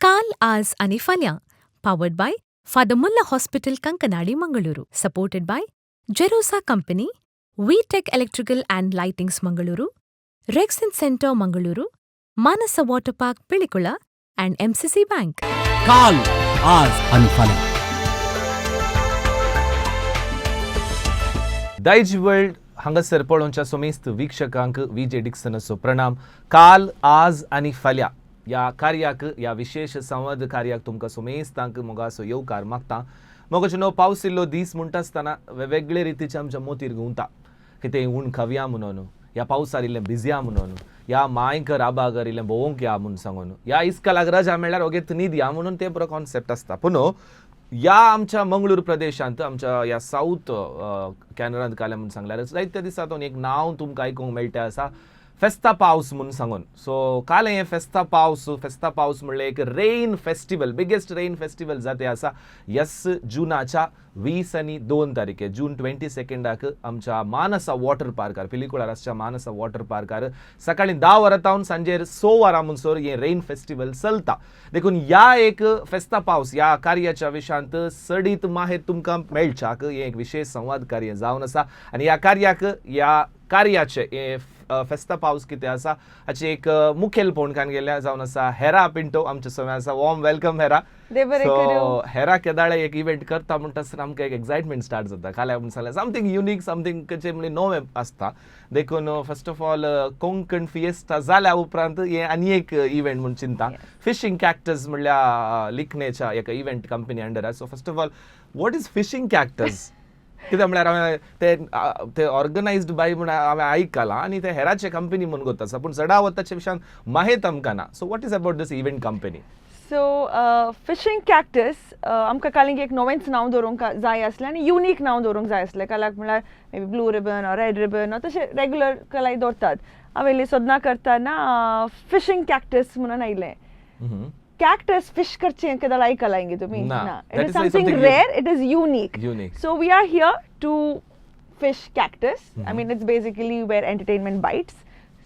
काल, आज आनी फाल्यां. Powered by Father Muller Hospital, Kankanady, Mangaluru. Supported by Jerosa Company, V Tech Electrical and Lightings, Mangaluru, Rexin Centre, Mangaluru, Manasa Water Park, Pilikula and MCC Bank. काल, आज आणि फाल्यां. दायज वर्ल्ड हांगासर पळोवच्या समेस्त वीक्षकांक विजय डिक्सनाचो प्रणाम. काल, आज आनी फाल्यां ह्या कार्याक, ह्या विशेश संवाद कार्याक तुमकां समेस्तांक मोगाचो येवकार मागता. मोगाचे न्हू, पावस इल्लो दीस म्हणटा आसतना वेगळे रितीचे आमच्या मोतीर घुंवता. कितें ऊण खावया म्हणून, ह्या पावसार इल्लें भिजया म्हणून, ह्या मांयकर आबागर इल्लें भोंवंक या म्हणून सांगून, ह्या इस्कलाक रजा मेळ्ळ्यार ओगेत न्हीद या म्हणून ते पुरो कॉन्सेप्ट आसता. पूण ह्या आमच्या मंगळूर प्रदेशांत, आमच्या ह्या साऊथ कॅनरांत काल्या म्हणून सांगल्यार जायत्या दिसा एक नांव तुमकां आयकूंक मेळटा आसा, फेस्ता पावस म्हणून सांगून. सो काल हें फेस्ता पावस, फेस्ता पावस म्हणल्यार एक rain festival, biggest rain festival जाते आसा. यस, जुनाच्या 22 तारखे, जून 22 आमच्या मानसा वॉटर पार्कार, पिलिकुळार आसच्या मानसा वॉटर पार्कार सकाळी 10 वरां तावन सांजेर 6 वरां म्हणसर हें रेन फेस्टिवल चलता. देखून ह्या एक फेस्ता पावस ह्या कार्याच्या विशयांत चडीत माहिती तुमकां मेळच्याक हें एक विशेष संवाद कार्य जावन आसा. आनी ह्या कार्याक, ह्या कार्याचे, हे फेस्ता पावस कितें आसा हाचे एक मुखेलपण गेल्या जावन आसा हेरा पिंटो आमच्या सगळ्या आसा. Warm welcome, Hera. देव बरें सो करूं. हेरा केदाळे एक इव्हेंट करता म्हणटा आसतना आमकां एक एक्सायटमेंट स्टार्ट जाता. काल्यां म्हण सांगलें, समथींग युनीक, समथींग कशें म्हणजे नवें आसता. देखून first of all, Konkan fiesta जाल्या उपरांत हें आनी एक इव्हेंट म्हूण चिंता, फिशींग कॅक्टस म्हणल्यार लिखणेच्या एका event company under. So first of all, what is Fishing Cactus? कितें म्हळ्यार हांवें ते ते ऑर्गनायज्ड बाय म्हूण हांवें आयकलां आनी ते हेराचे कंपनी म्हूण गोत आसा, पूण चडावत ताच्या विशयान माहित आमकां ना. So what is about this event company? So fishing cactus, आमकां कालिंग एक नवेंच नांव दवरूंक जाय आसलें आनी युनीक नांव दवरूंक जाय आसलें. काल्याक म्हळ्यार maybe blue ribbon or red ribbon, तशें रेगुलर कलाय दवरतात. हांवें इल्ली सोदनां करतना फिशींग कॅक्टस म्हणून आयलें. कॅक्टस फिश करचें केदाळ आयकलां गे तुमी? ना. It That is is like something something rare, it is unique. Unique. So we are here to fish cactus. I mean, it's basically where entertainment bites.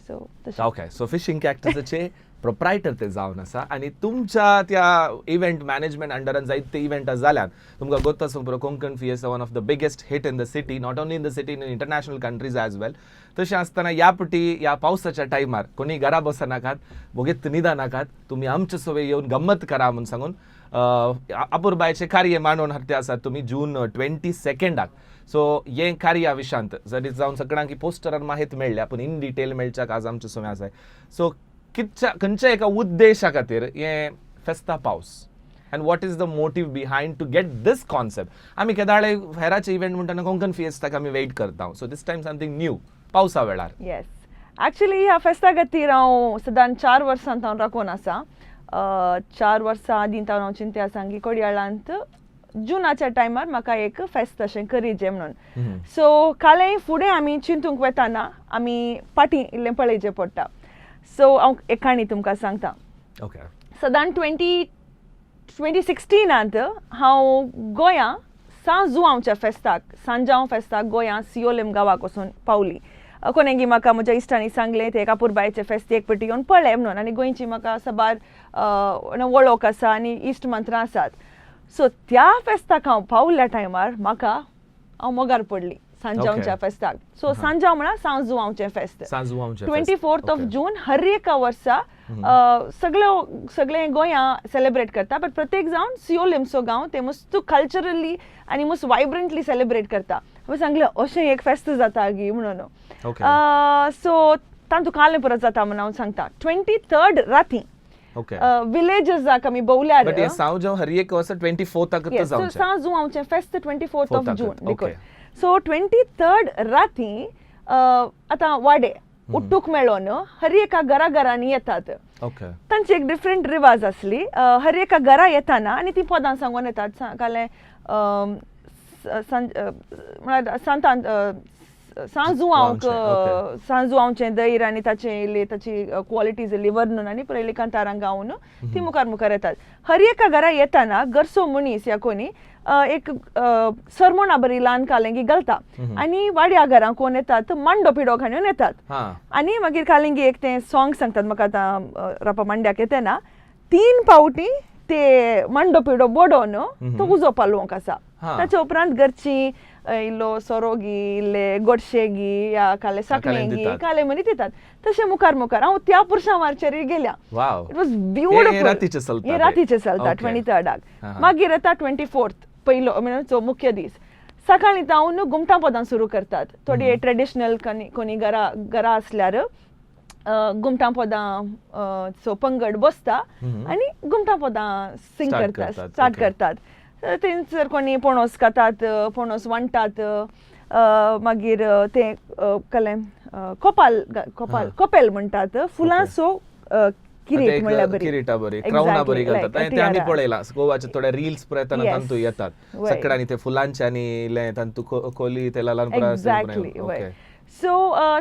So तशें. Okay, so fishing कॅक्टसाचे proprietor ते जावन आसा आनी तुमच्या त्या event management अंडरान जायते event जाल्यान तुमकां गोत आसूंक पुरो. Konkan Fiesta, one of the biggest hit in the city, not only in the city, in international countries as well. तशें आसतना ह्या पटी ह्या पावसाच्या टायमार कोणी घरा बसनाकात, बोगेत निदा नाकात, तुमी आमच्या सोबत येवन गम्मत करा म्हूण सांगून अपुरबायचें कार्य मांडून हाडटे आसात तुमी जून 22. सो हें कार्या विशांत जरी जावन सगळ्यांक पोस्टरान माहिती मेळ्ळ्या, पूण इन डिटेल मेळच्याक आज आमच्या सोम्या आसाय. सो कितच्या खंयच्या एका उद्देशा खातीर हें फेस्ता पावस and what is the motive behind to get this concept? आमी केदाळे हेराचे इव्हेंट म्हणटना कोंकण फिएस्टाक आमी वेट करता. So this time something new पावसा वेळार. येस, ऍक्च्युली ह्या फेस्ता खातीर हांव सदां 4 वर्सां हांव राकोन आसा. 4 वर्सां आदीं हांव चिंते आसा की कोडयाळांत जुनाच्या टायमार म्हाका एक फेस्त अशें करीजे म्हणून. सो कालें फुडें आमी चिंतूंक वेताना आमी फाटीं इल्लें पळयचें पडटा. सो हांव एक काणी तुमकां सांगता. सदां 2016नांत हांव गोंया सांजुआंवच्या फेस्ताक, सांजांव फेस्ताक गोंया सियोलेम गांवाक वचून पावली. कोणेंगी म्हाका म्हज्या इश्टांनी सांगलें, ते अपुरबायेचें फेस्त एक पटी येवन पळय म्हणून. आनी गोंयची म्हाका साबार वळख आसा आनी इश्ट मंत्रां आसात. सो त्या फेस्ताक हांव पावल्या टायमार म्हाका हांव मोगार पडली सांजांवच्या फेस्ताक. सो सांजांव म्हळ्यार सांजुआंवचें फेस्त. सांजुआंवचें. 24th of June हर एका वर्सा सगळे सगळे गोंया सेलिब्रेट करता, बट प्रत्येक जावन सियोलिमचो गांव ते मस्त कल्चरली आनी मस्त वायब्रंटली सेलिब्रेट करता. हांवें सांगलें, अशें एक फेस्त जाता गी म्हणून. सो तांतू कालें परत जाता म्हणून हांव सांगता, 23rd राती विलेजसाक आमी भोंवल्यार. बट हे सांजांव हर एक वर्सा 24थाक जावचें? सांजुआंवचें फेस्त 24th of फोर्थाक, जून देखून. सो 23rd राती आतां वाडे उट्टूक मेळोन हर एका घरा घरांनी येतात. तांची एक डिफरंट रिवाज आसली. हर एका घरा येताना आनी ती पदां सांगून येतात. कालें म्हळ्यार सांतान सांजुआंवक, सांजुआंवचें धैर्य आनी ताचें इल्ली ताची क्वॉलिटीज इल्ली वर्णन आनी पयली कांतारां गावन ती मुखार मुखार येतात. हर एका घरा येताना घरचो मनीस या कोणी एक सरमोणा बरी ल्हान कालेंगी घालता आनी वाड्या घरां कोण येतात, मांडो पिडो घालून येतात. आनी मागीर कालिंगी एक तें सॉंग सांगतात. म्हाका आतां रापा मांड्याक येते ना. तीन पावटी ते मांडो पिडो बडोवन तो उजो पालोवंक आसा. ताच्या उपरांत घरची इल्लो सोरोगी, इल्ले गोडशेगी या काले साकणेगी काले म्हणी दितात. तशें मुखार मुखार हांव त्या पुरसांवाचेर गेल्या. It was beautiful. हे रातीचे चलता 23rd. मागीर येता 24th, पयलो म्हणजे मुख्य दीस. सकाळीं जावन घुमटां पदां सुरू करतात. थोडी ट्रेडिशनल कोणी घरा घरा आसल्यार घुमटां पदां सो पंगड बसता आनी घुमटां पदां सिंग करतात, स्टार्ट करतात. थंयसर कोणी पणस खातात, पणस वांट्टात. मागीर ते कलें कोपाल कोपाल कोपेल म्हणटात, फुलांचो किरीट म्हणल्यार बरी, किरीटा बरी, क्राउना बरी घालतात. ते आमी पळयलां गोवाचे थोडे रील्स पळयतना तांतू येतात सगळ्यांनी ते फुलांचे आनी तांतू कोली ते लालान. एक्झॅक्टली. सो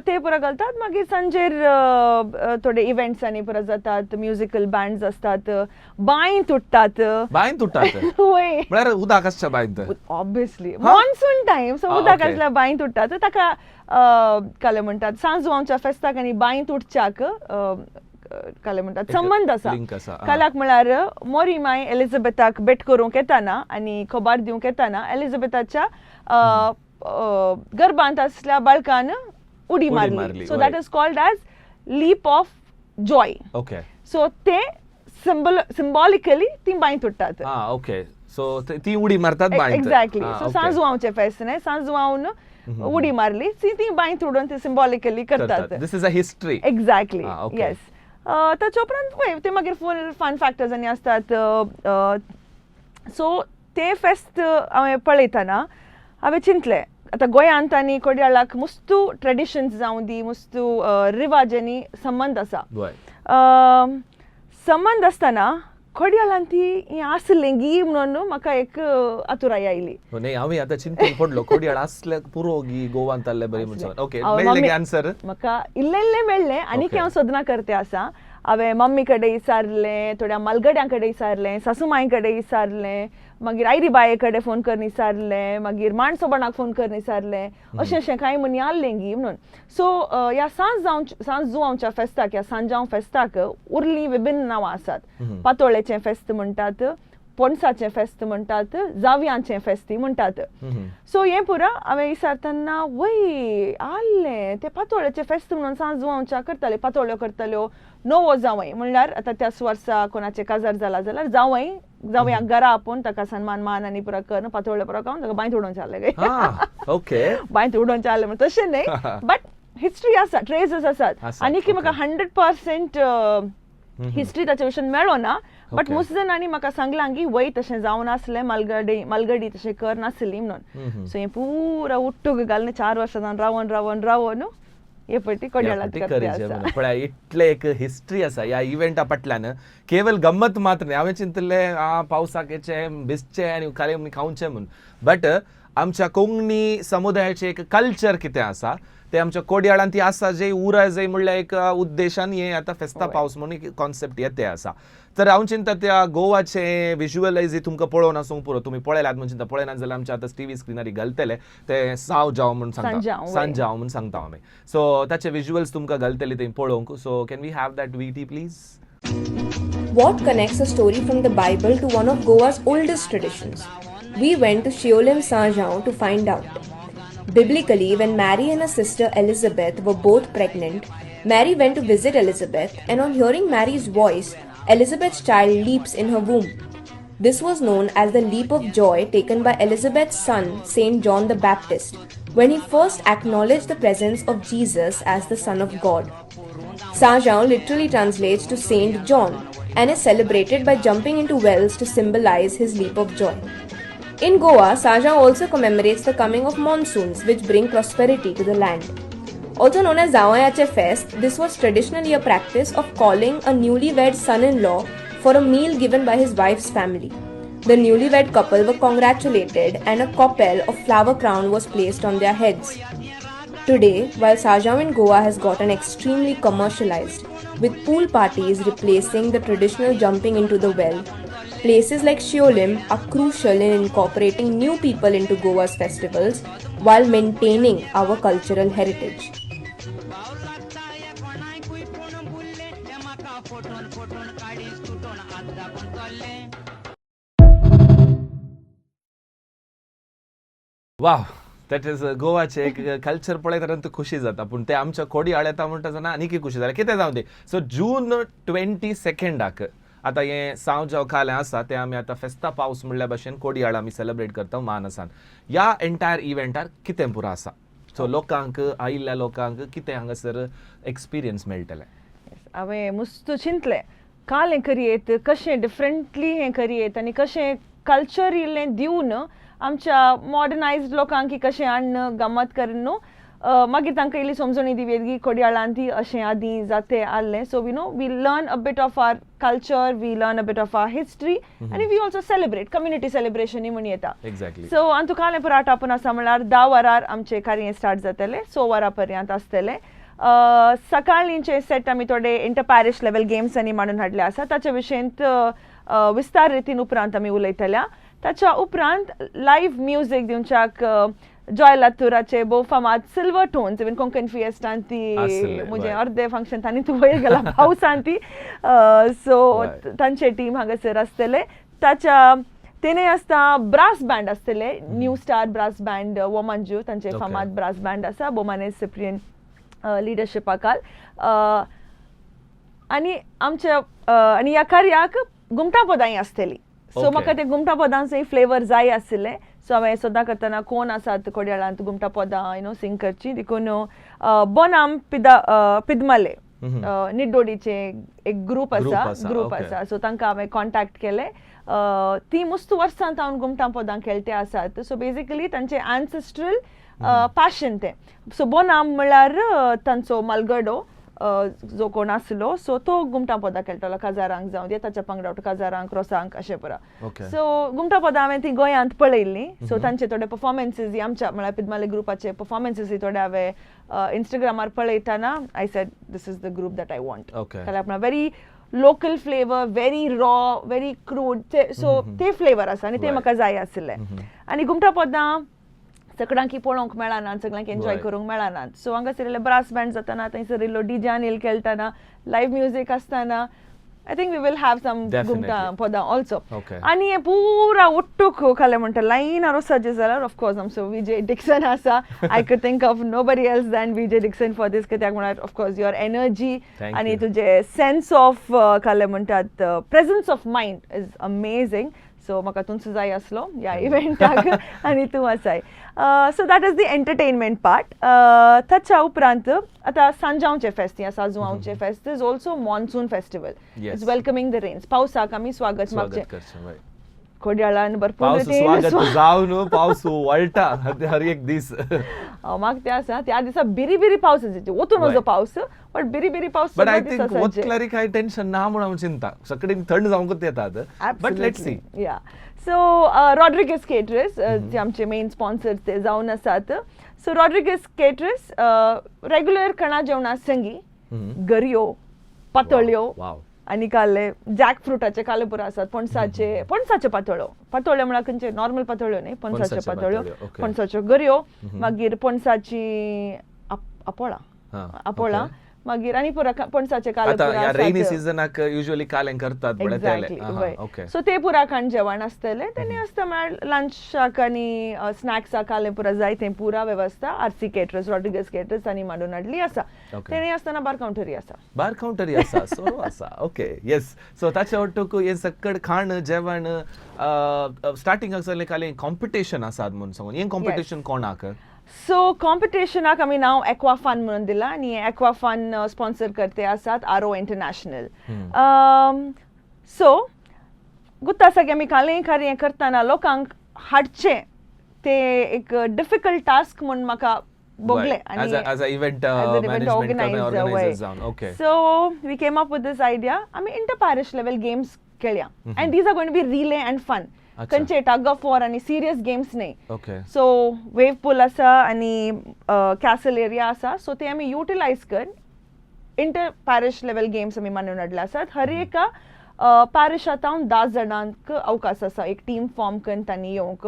ते पुरा घालतात. मागीर सांजेर थोडे इव्हेंट्स आनी पुरा जातात, म्युजिकल बँड्स आसतात, बांय तुट्टात. बांय तुट्टात? वय, म्हळ्यार उदक आसच्या बांयत? ऑब्वियसली मॉन्सून टायम, सो उदक आसल्यार बांय तुट्टात. ताका काले म्हणटात सांजुआंच्या फेस्ताक आनी बांय तुटच्याक काले म्हणटात संबंद आसा. कालाक म्हळ्यार मोरी माय एलिझाबेथाक भेट करूंक येताना आनी खबर दिवंक येताना एलिझाबेथाच्या गर्भांत असल्या बाळकान उडी मारली. So that is called as leap of joy. Okay. So ते सिंबॉलिकली ती बांय तुट्टात. ओके. सो ती उडी मारतात बांयत. एक्झॅक्टली. सो सांजुआंवचें फेस्त न्हय, सांजुआंवन उडी मारली ती बांय तुडून ती सिंबॉलिकली करतात. This is a history. Exactly, yes. ताच्या उपरांत वय ते मागीर फूल फन फॅक्टर्स आनी आसतात. सो ते फेस्त हांवें पळयतना हांवें चिंतलें आतां गोंयांत आनी कोडयाळाक मुस्तू ट्रेडिशन्स जावं दी, मुस्तू रिवाजांनी संबंद आसा. संबंद आसतना कोडयाळांत ती हें आसलें गी म्हणून म्हाका एक आतुराय आयली. न्ही, हांव आतां चिंतून पडलो कोडयाळ आसले पुरो गी गोवांत आसले बरी म्हणून. ओके, मेळ्ळें गी आन्सर? म्हाका इल्लें इल्लें मेळ्ळें आनी हांव सोदना करते आसा. हांवें मम्मी कडेन विचारलें, थोड्या मालगड्यां कडेन विचारलें, सासू माय कडेन विचारलें, मागीर आयरी बाये कडेन फोन करून विचारलें, मागीर माणसोबणाक फोन करून विचारलें, अशें अशें कांय म्हणी आसलें गी म्हणून. सो ह्या सांजुआंवच्या फेस्ताक, ह्या सांजांव फेस्ताक उरलीं विभिन्न नांवां आसात. पातोळेचें फेस्त म्हणटात, पणसाचें फेस्त म्हणटात, जावयांचें फेस्ती म्हणटात. सो हें पुरा हांवें विचारतना वय आसलें तें पातोळेचें फेस्त म्हणून सांजुआंवच्या करताले, पातोळ्यो करताल्यो. नवो जावंय म्हणल्यार आतां त्याच वर्सा कोणाचें काजार जाला जाल्यार जावंय जावंयाक घरा आपोवन ताका सन्मान मान आनी पुरा करून पातोळ्यो पुरा खावन ताका बांयत उडोवन चालले काय. ओके, बांयत उडोवन चालले म्हण तशें न्हय, बट हिस्ट्री आसा, ट्रेसीस आसात. आनी की म्हाका 100% हिस्ट्री ताच्या विशयान मेळो ना, बट मुस्त जाणांनी म्हाका सांगलां की वय तशें जावन आसलें, मालगडी मालगडी तशें कर नासली म्हणून. सो हें पुरा उट्टूक घालून 4 वर्सां जावन रावन रावन रावन हे पटी कोडयाळांत. पळय इतले एक हिस्ट्री आसा ह्या इव्हेंटा फाटल्यान. केवल गम्मत मात्र न्ही. हांवें चिंतलें पावसाक येचें भिजचें आनी काले खावचें म्हूण, बट आमच्या कोंकणी समुदायाचें एक कल्चर कितें आसा ते आमच्या कोडयाळांत ती आसा, जे उराय जाय म्हणल्यार एक उद्देशान हे आतां फेस्ता पावस म्हणून एक कॉन्सेप्ट येते आसा. तर हांव चिंता त्या गोवाचे विज्युअलायज तुमकां पळोवन आसूंक पुरो, तुमी पळयलात म्हूण चिंता, पळयनात जाल्यार आमच्या आतां टीव्ही स्क्रिनार घालतले ते साव जाव म्हूण सांगता, सांजाव म्हूण सांगता आमी. सो ताचे विज्युअल्स तुमकां घालतले ते पळोवंक. So can we have that VT please? What connects a story from the Bible to one of Goa's oldest traditions? We went to Siolim São João to find out. Biblically, when Mary and her sister Elizabeth were both pregnant, Mary went to visit Elizabeth, and on hearing Mary's voice, Elizabeth's child leaps in her womb. This was known as the leap of joy taken by Elizabeth's son, Saint John the Baptist, when he first acknowledged the presence of Jesus as the Son of God. São João literally translates to Saint John and is celebrated by jumping into wells to symbolize his leap of joy. In Goa, São João also commemorates the coming of monsoons, which bring prosperity to the land. Also known as Zawayache Fest, this was traditionally a practice of calling a newlywed son-in-law for a meal given by his wife's family. The newlywed couple were congratulated and a coppel of flower crown was placed on their heads. Today, while São João in Goa has gotten extremely commercialized, with pool parties replacing the traditional jumping into the well, places like Siolim are crucial in incorporating new people into Goa's festivals while maintaining our cultural heritage. वाव, that is गोवाचे एक culture पळयत तुका खुशी जाता, पूण ते आमच्या कोडयाळ येता म्हणटा जाणा आनीकय खुशी जाली. कितें जावं दी. सो जून 22 आतां हें सांव कालें आसा, तें आमी आतां फेस्ता पावस म्हणल्या भशेन कोडयाळ आमी सेलिब्रेट करता मानसान. ह्या एंटायर इव्हेंटार कितें पुरो आसा? सो लोकांक, आयिल्ल्या लोकांक कितें हांगासर एक्सपिरियन्स मेळटलें? हांवें मुस्त चिंतलें, काल हें करयेत, कशें डिफरंटली हें करयेत आनी कशें कल्चर इल्लें दिवन आमच्या मॉडर्नायज्ड लोकांक कशें हाडून गमत करून न्हू, मागीर तांकां इल्ली समजणी दिवयेत की कोडयाळांत ती अशें आदीं जाते आहलें. So we know we learn a bit of our culture, we learn a bit of our history आनी we also celebrate, community सेलिब्रेशनूय म्हण येता. सो आनी तुका हांवें पुरा आपूण आसा म्हणल्यार 10 वरार आमचें कार्य स्टार्ट जातलें, 6 वरां पर्यंत आसतलें. सकाळींचे सेट आमी थोडे इंटर पॅरिश लेवल गेम्स आनी मांडून हाडले आसा. ताच्या विशयंत विस्तार रितीन उपरांत आमी उलयतल्या. ताच्या उपरांत लायव्ह म्युजीक दिवच्याक जॉय लातूराचे भोव फामाद सिल्वर टोन्स, इवन कोंकण फिएस्टान ती आसले, म्हजें अर्दे फंक्शन तांणी तूं वयर गेला पावसान ती, सो तांचे टीम हांगासर आसतले. ताच्या तेणे आसता ब्रास बँड आसतले, न्यू स्टार ब्रास बँड वोमांजू, तांचे फामाद ब्रास बँड आसा बोमाने सिप्रियन लिडरशिपाखाल. आनी आमच्या आनी ह्या कार्याक घुमटां पदांय आसतली. सो म्हाका ते घुमटां पदांचो फ्लेवर जाय आशिल्ले. सो हांवें सदां करतना कोण आसात कोडयाळांत घुमटां पदां you know सिंग करची, देखून बोनाम पिदा पिदमाले निड्डोडीचे एक ग्रुप आसा. ग्रुप आसा. सो तांकां हांवें कॉन्टॅक्ट केले. ती मुस्त वर्सां तावन घुमटां पदां खेळटे आसात. सो बेजिकली तांचे एन्सेस्ट्रल पॅशन तें. सो बोनाम म्हणल्यार तांचो मालगडो जो कोण आसलो, सो तो घुमटां पदां खेळटालो काजारांक जावं, ताच्या पंगडा काजारांक, रोसांक अशें पुरा. सो घुमटां पदां हांवें ती गोंयांत पळयल्ली. सो तांचे थोडे परफॉर्मन्सीस, आमच्या म्हळ्यार पिदमाले ग्रुपाचे परफॉर्मन्सीस थोडे हांवें इंस्टाग्रामार पळयतना I said, "This is the group that I want." कारण very local flavour, very raw, very crude, so ते फ्लेवर आसा आनी ते म्हाका जाय आशिल्ले. आनी घुमटां पदां सगळ्यांकी पळोवंक मेळना, सगळ्यांक एन्जॉय करूंक मेळना. सो हांगासर इल्ले ब्रास बँड जाताना, थंयसर इल्लो डिजान येयल खेळटाना, लायव्ह म्युजीक आसतना, I think we will have some घुमटां पदां ऑल्सो. आनी हें पुरा उट्टूक खालें म्हणटा लायन रोसाचें जाल्यार ऑफकोर्स आमचो विजय डिक्सन आसा. I could think of nobody else than Vijay Dixon for this, कित्याक म्हळ्यार ऑफकोर्स your energy आनी तुजें सेन्स ऑफ खालें म्हणटात presence of mind is amazing. So म्हाका तुमचो जाय आसलो ह्या इव्हेंटाक आनी तूं आसाय. So that is the entertainment part. ताच्या उपरांत आतां सांजांवचें फेस्त या साजुआंवचें फेस्त is also monsoon festival. It's welcoming the rains. पावसाक आमी स्वागत मागचें. कोडयाळान भरपूर पावस स्वागत जावन पावस वळटा हर एक दीस. म्हाका ते आसा, त्या दिसा बिरी बिरी पावस, वतून वचो पावस, बट बिरी बिरी पावस. बट I think वतल्यार कांय टेन्शन ना म्हणून हांव चिंता, सगळे थंड जावंकूच येतात, बट let's see. या, सो रॉड्रिगस केटरर्स जे आमचे मेन स्पॉन्सर ते जावन आसात. सो रॉड्रिगस केटरर्स रेगुलर कणा जेवणा संगी गरयो, पातोळ्यो आनी काले, जॅक फ्रुटाचे काले पुरो आसात, पणसाचे, पणसाचे पातोळ्यो. पातोळ्यो म्हळ्यार खंयचे नॉर्मल पातोळ्यो न्ही, पणसाच्यो पातोळ्यो, पणसाच्यो गरयो, मागीर पणसाची आपोळां, आपोळां, मागीर आनी पुरा पणसाचे काले. आतां रेनी सिजनाक युजुअली कालें करतात. एक्झॅक्टली. सो ते पुरा खाण जेवण आसतलें. तेणी आसता म्हळ्यार लंचाक आनी स्नॅक्साक कालें पुरा जाय तें पुरा वेवस्था आरसी केटरर्स, रॉड्रिगस केटरर्स आनी मांडून हाडली आसा. तेणी आसतना बार कावंटरी आसा. बार कावंटरी आसा, सोरो आसा. ओके, येस. सो ताच्या ಒಟ್ಟುಕು हें सक्कड खाण जेवण स्टार्टिंगाक जालें. कालें कॉम्पिटिशन आसात म्हणून सांगून, हें कॉम्पिटिशन कोणाक? सो कॉम्पिटिशनाक आमी नांव एक्वा फन म्हणून दिलां आनी एक्वा फन स्पॉन्सर करते आसात आर ओ इंटरनॅशनल. सो गुत्त आसा की आमी कालें कार्य करतना लोकांक हाडचें ते एक डिफिकल्ट टास्क म्हूण म्हाका भोगलें. आनी as a event organizer. So we came up with this idea, आमी इंटर पॅरिश लेवल गेम्स खेळया and these are going to be relay and fun, खंयचे टग ऑफ वॉर आनी सिरियस गेम्स न्ही. So वेव पूल आसा आनी कॅसल एरिया आसा, so ते आमी युटिलायज कर इंटर पॅरिश लेवल गेम्स आमी मानून हाडले आसात. हर एका पॅरिशांत 10 जाणांक अवकाश आसा एक टीम फॉर्म करून तांणी येवंक.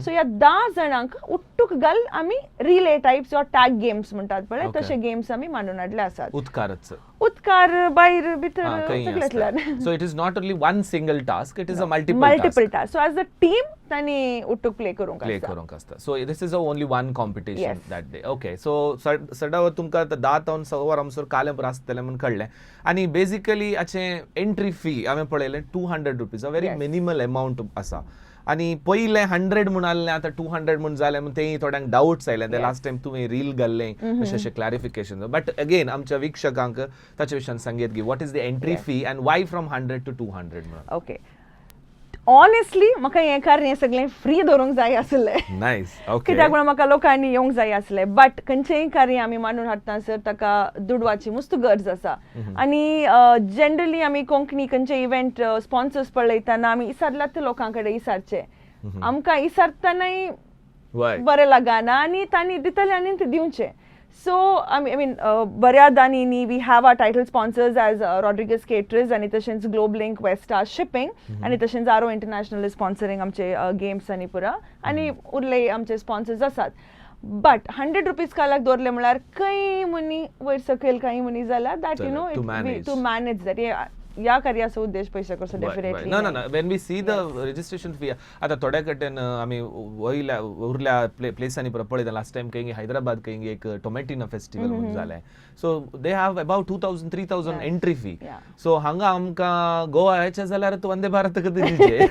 सो ह्या 10 जाणांक उट्टूक घाल आमी रिले टायप्स वा टॅग गेम्स म्हणटात पळय, तशे गेम्स आमी मांडून हाडले आसात. उदकारच. उदकार भायर भितर सगळ्यांतल्यान. So it is not only one single task, it is a multiple multiple task. So as a team तांणी उट्टूक प्ले करूंक प्ले आसता. करूंक आसता. So this is a only one competition Yes. That day. Okay, so सडावर तुमकां आतां 10 तावन 6 वरां म्हणसर कालें पुरो आसतलें म्हूण कळ्ळें. आनी बेजिकली हाचें एंट्री फी हांवें पळयलें 200 rupees, a very minimal amount आसा. आनी पयलें 100 म्हूण आहलें, आतां 200 म्हूण जालें म्हूण तेंय थोड्यांक डावट्स आयले. ते लास्ट टायम तुवें रील घाल्लें अशें अशें क्लॅरिफिकेशन. बट अगेन आमच्या वीक्षकांक ताचे विशयान सांगयत की what is the entry fee and why from 100 to 200 म्हणून. ओके, ऑनेस्टली म्हाका हें कारण हें सगळें फ्री दवरूंक जाय आसलें. Nice, okay. कित्याक म्हणून म्हाका लोकांनी येवंक जाय आसलें, बट खंयचेंय कार्य आमी मांडून हाडटा सर, ताका दुडवाची मस्त गरज आसा. आनी जनरली आमी कोंकणी खंयचे इव्हेंट स्पॉन्सर्स पळयतना आमी इसारल्यात लोकां कडेन इसारचे. आमकां इसारतनाय बरें लागना आनी तांणी दितले आनी ते दिवचे. सो आमी, I mean, बऱ्या दानी we have our title sponsors as Rodrigues Caterers आनी तशेंच ग्लोब लिंक वेस्टा शिपींग आनी तशेंच आरो इंटरनॅशनल स्पॉन्सरींग आमचे गेम्स आनी पुरा आनी उरले आमचे स्पॉन्सर्स आसात. बट 100 रुपीज कालाक दवरले म्हळ्यार खंय मुनी वयर सकयल कांय मुनी जाल्यार that you know to manage. To manage that. ह्या कार्याचो उद्देश पयशे करचो डेफिनेटली. ना ना ना, when we see the registration fee, आता थोड्या कडेन आमी वयल्या उरल्या प्लेसांनी पळयता, लास्ट टायम खंय हैदराबाद खंय एक टोमॅटिनो फेस्टिवल म्हणून जालें, so they have about 2000, 3000 entry fee. So हांगा आमकां गोवा यायचें जाल्यार तूं वंदे भारत दिवचे,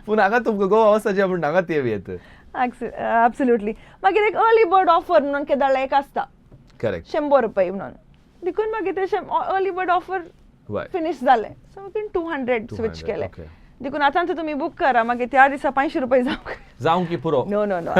पूण हांगा तुमकां गोवा वचपाचें पूण हांगा ते येत. ॲब्सोल्युटली. मागीर एक अर्ली बर्ड ऑफर म्हणून केदाळा एक आसता. 100 रुपये म्हणून. देखून मागीर ते अर्ली बर्ड ऑफर फिनिश जालें, सो मागीर 200 स्विच 200, केलें. देखून आतां तुमी बूक करा, मागीर त्या दिसा 500 रुपये जावंक जावंक की पुरो. नो नो नो,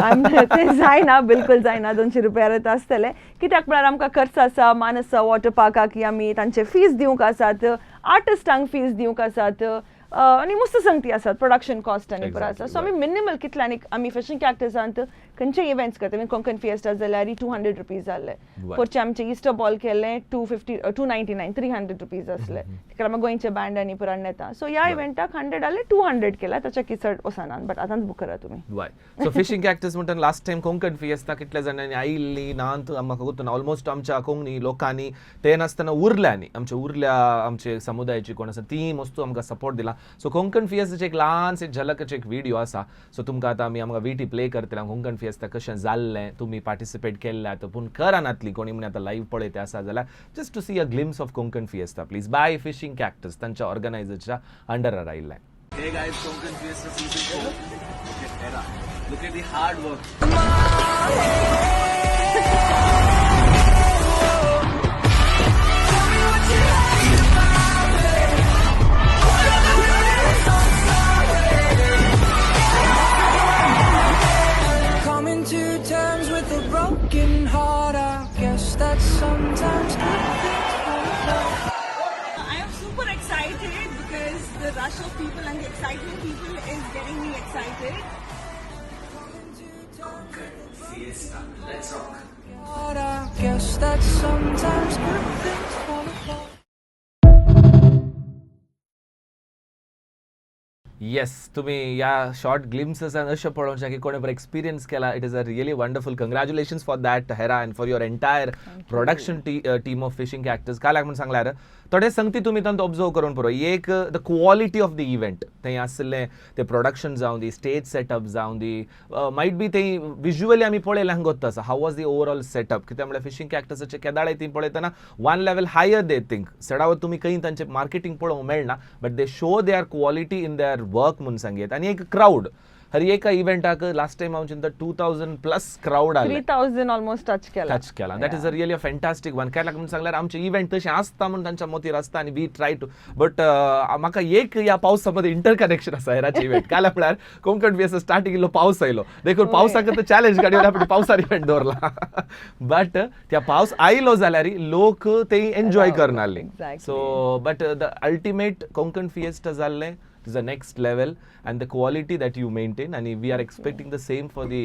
ते जायना, बिलकुल जायना. 200 रुपयार आसतले. कित्याक म्हळ्यार आमकां खर्च आसा. मानस वॉटर पार्काक की आमी तांचे फीज दिवंक आसात, आर्टिस्टांक फीज दिवंक आसात आनी मस्त संगती आसात, प्रोडक्शन कॉस्ट आनी पुरो आसा. सो आमी मिनिमल कितले आनी आमी फिशींग कॅक्टसांत खंयचे इव्हेंट्स करता, मीन कोंकण फिएस्टा जाल्यार 200 रुपीज जाल्ले. पोरचे आमचे इस्टर बॉल केले 250, 299, 300 रुपीज आसले. तिका आमी गोंयचे बँड आनी पुराण येता. सो ह्या इव्हेंटाक 100 जाले, 200 केला, ताच्या की चड वचना. बट आतांच बूक करा तुमी. वय, सो फिशींग कॅक्टस म्हणटा, लास्ट टायम कोंकण फिएस्ता कितल्या जाणांनी आयिल्ली ना म्हाका गोत्तू. ऑलमोस्ट आमच्या कोंकणी लोकांनी ते नासतना उरल्यांनी आमच्या उरल्या आमचे समुदायाची कोण आसा ती मस्त आमकां सपोर्ट दिला. सो कोंकण फिएस्ताचे एक ल्हानशें झलकाचे एक व्हिडिओ आसा. सो तुमकां आतां आमी आमकां विटी प्ले करतले. कोंकण फिएस्ता कशें जाल्लें, तुमी पार्टिसिपेट केल्ले आतां पूण करानातली कोणी म्हण आतां लायव्ह पळयते आसा जाल्यार, just to see a glimpse of Konkan Fiesta, please, by Fishing Cactus तांच्या ऑर्गनायझरच्या अंडरार आयिल्लें. Hey guys, Konkan Fiesta Season 4. Look at Hera. Look at the hard work. Coming to terms with a broken heart. I guess that sometimes good things fall apart. I am super excited because the rush of people and the excitement people is getting me excited. Fiesta. Let's rock. I guess that sometimes good things fall apart. Yes, तुम्ही या short ग्लिम्सेसान अशें पळोवचें की कोणें बरो experience केला. It is a really wonderful. Congratulations for that, Hera, and for your entire production team of Fishing Cactus. काल म्हूण सांगल्यार थोडे संगती तुमी तांकां ऑब्जर्व करून पळय. एक the quality of the event, थंय आसलें ते प्रोडक्शन जावं दी, स्टेज सेटअप जावं दी, मायट बी थंय विज्युअली आमी पळयल्यार गोत्त आसा how was the overall setup. कित्याक म्हळ्यार फिशींग कॅक्टसाचे केदाळे ती पळयतना one level higher they think. चडावत तुमी खंय तांचें मार्केटींग पळोवंक मेळना, but they show their quality in their work म्हूण सांगयत. आनी एक क्रावड हर एका इव्हेंटाक, लास्ट टायम हांव चिंता 2000+ क्रावड आले. 3000 ऑलमोस्ट टच केला. टच केला. That is a really a fantastic one. काय लागून सांगल्यार आमचे इव्हेंट तशें आसता म्हूण तांच्या मोतीर आसता आनी we try to, but म्हाका एक ह्या पावसा मध्ये इंटरकनेक्शन आसा हेराचे इव्हेंट. काय म्हळ्यार कोंकण बी स्टार्टिंग इल्लो पावस आयलो, देखून पावसाक चॅलेंज काडून आपण पावसार इव्हेंट दवरला. बट त्या पावस आयलो जाल्यार लोक ते enjoy करनासले. So but the ultimate Konkan Fiesta जाल्लें is the next level and the quality that you maintain, and we are expecting the same for the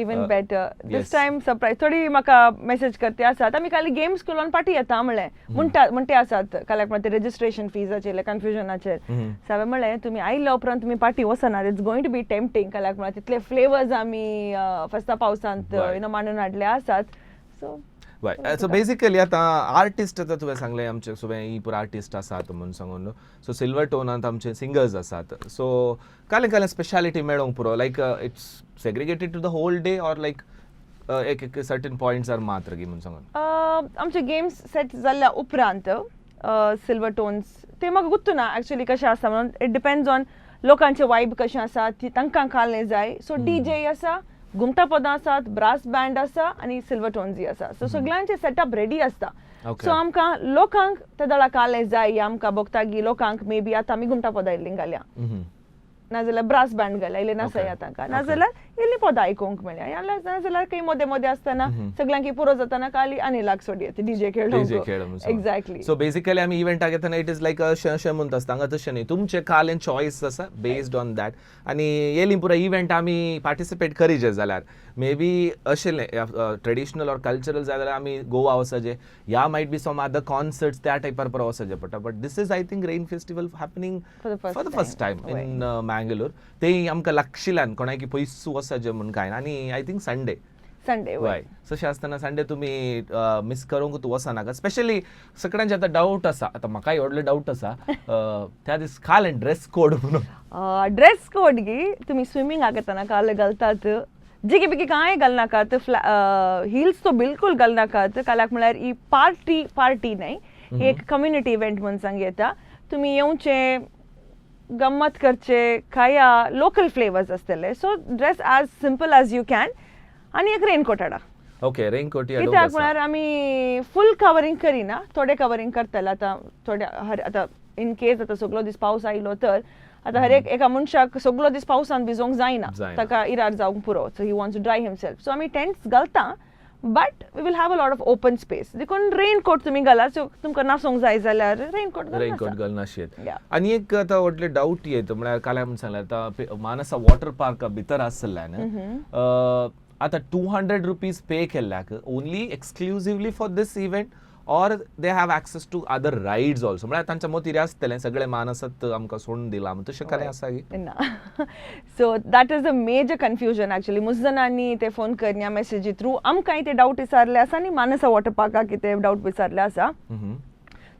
even better this time. Surprise थोडी म्हाका message करते आसात, आमी काल games करून पाटी येता म्हणलें म्हणटा म्हणटे आसात. काल्याक म्हणटा रेजिस्ट्रेशन फीजाचेर कन्फ्युजनाचेर. सो हांवें म्हणलें, तुमी आयल्या उपरांत तुमी पाटी वचनात. It's going to be tempting. काल्याक म्हळ्यार तितले फ्लेवर्स आमी फेस्ता पावसांत you know मांडून हाडले आसात. सो हय, सो बेसिकली आतां आर्टिस्ट, आतां तुवें सांगलें आमचे सगळे ही पुरो आर्टिस्ट आसात म्हणून सांगून. सो सिल्वर टोनांत आमचे सिंगर्स आसात. सो काले काले स्पेशालिटी मेळोंक पुरो, like it's segregated to the whole day or like एक एक सर्टन पॉयंट्सार मात्र गी म्हणून सांगून? आमचे गेम्स सेट जाल्ल्या उपरांत सिल्वर टोन्स ते म्हाका गुत्तू ना एक्चुअली कशें आसा म्हणून. It depends on लोकांचे वायब कशें आसा, ती तांकां कालें जाय. सो डीजे आसा, घुमटा पदां आसात, ब्रास बँड आसा आनी सिल्वर टोन्सय आसा. सो सगळ्यांचे सेटअप रेडी आसता. सो आमकां लोकांक ते दळा कालें जाय या आमकां भोगता की लोकांक मे बी आतां आमी घुमटा पदां इल्लीं घाल्या, नाजाल्यार ब्रास बँड घाल्या, इल्लें नासया तांकां, नाजाल्यार इल्लीं पदां आयकूंक मेळ्या, या नाजाल्यार खंय मदें मदें आसतना सगळ्यांक पुरो जाताना काली आनी लाग सोडयेत डीजे. डीजे खेळ. एक्झॅक्टली. सो बेसिकली आमी इव्हेंटाक येतना it is लायक अशें अशें म्हणटा आसता. हांगा तशें न्ही, तुमचें कालें चॉयस आसा, बेस्ड ऑन that. आनी येयलीं पुरो इव्हेंट आमी पार्टिसिपेट करीजे जाल्यार मे बी अशें ट्रेडिशनल ऑर कल्चरल जाय जाल्यार आमी गोवा वचचें या might be some other concerts, त्या टायपार पुरो वचचें पडटा. But this is, I think, rain festival happening For the first for the first time. Time in Mangalore. ते आमकां लागशिल्यान कोणाकी पयस वचचें म्हूण कांय ना. आनी I think Sunday. Sunday. हय, तशें आसतना संडे तुमी मिस करूंक तूं वचनाका. स्पेशली सगळ्यांचे आतां डावट आसा, आतां म्हाकाय व्हडलो डावट आसा, त्या दीस काल ड्रेस कोड म्हणून. ड्रेस कोड गी तुमी स्विमींगाक येतना काल घालतात, जिगी बिगी कांय घालनाकात, हिल्स तो बिलकुल घालनाकात. काल्याक म्हळ्यार ही पार्टी पार्टी न्हय, ही एक कम्युनिटी इव्हेंट म्हूण सांग येता. तुमी येवचे, गम्मत करचे, खाया, लोकल फ्लेवर्स आसतले. So dress as simple as you can आनी एक रेनकोट हाडा. Okay, raincoat. कित्याक म्हळ्यार आमी फूल कवरींग करिना, थोडे कवरींग करतले. आतां थोडे हर आतां इन केस आतां सगलो दीस पावस आयलो तर आतां हर एक एका मनशाक सगलो दीस पावसान भिजोवंक जायना. जायना. ताका इरार जावंक पुरो, so he wants to dry himself. So आमी टेंट्स घालता, but we will have a lot of open space. देखून रेनकोट तुमी घाला. सो तुमकां नाचोंक जाय जाल्यार रेनकोट. रेनकोट घालनाशेत. Yeah. आनी एक आतां व्हडले डावट येत म्हळ्यार काल म्हण सांगल्यार आतां मानसा वॉटर पार्का भितर आसल्यान आतां ₹200 pay केल्ल्याक only exclusively for this event or they have access to other rides also? म्हळ्यार तांच्या मोतीर आसतलें सगळे मानसात आमकां सोडून दिलां म्हूण, तशें कांय आसा की? ना, so that is a major confusion actually. मुस जाणांनी ते फोन करया, मेसेजी थ्रू आमकांय ते डावट विचारले आसा आनी मानसा वॉटर पार्काक ते डावट विचारले आसा.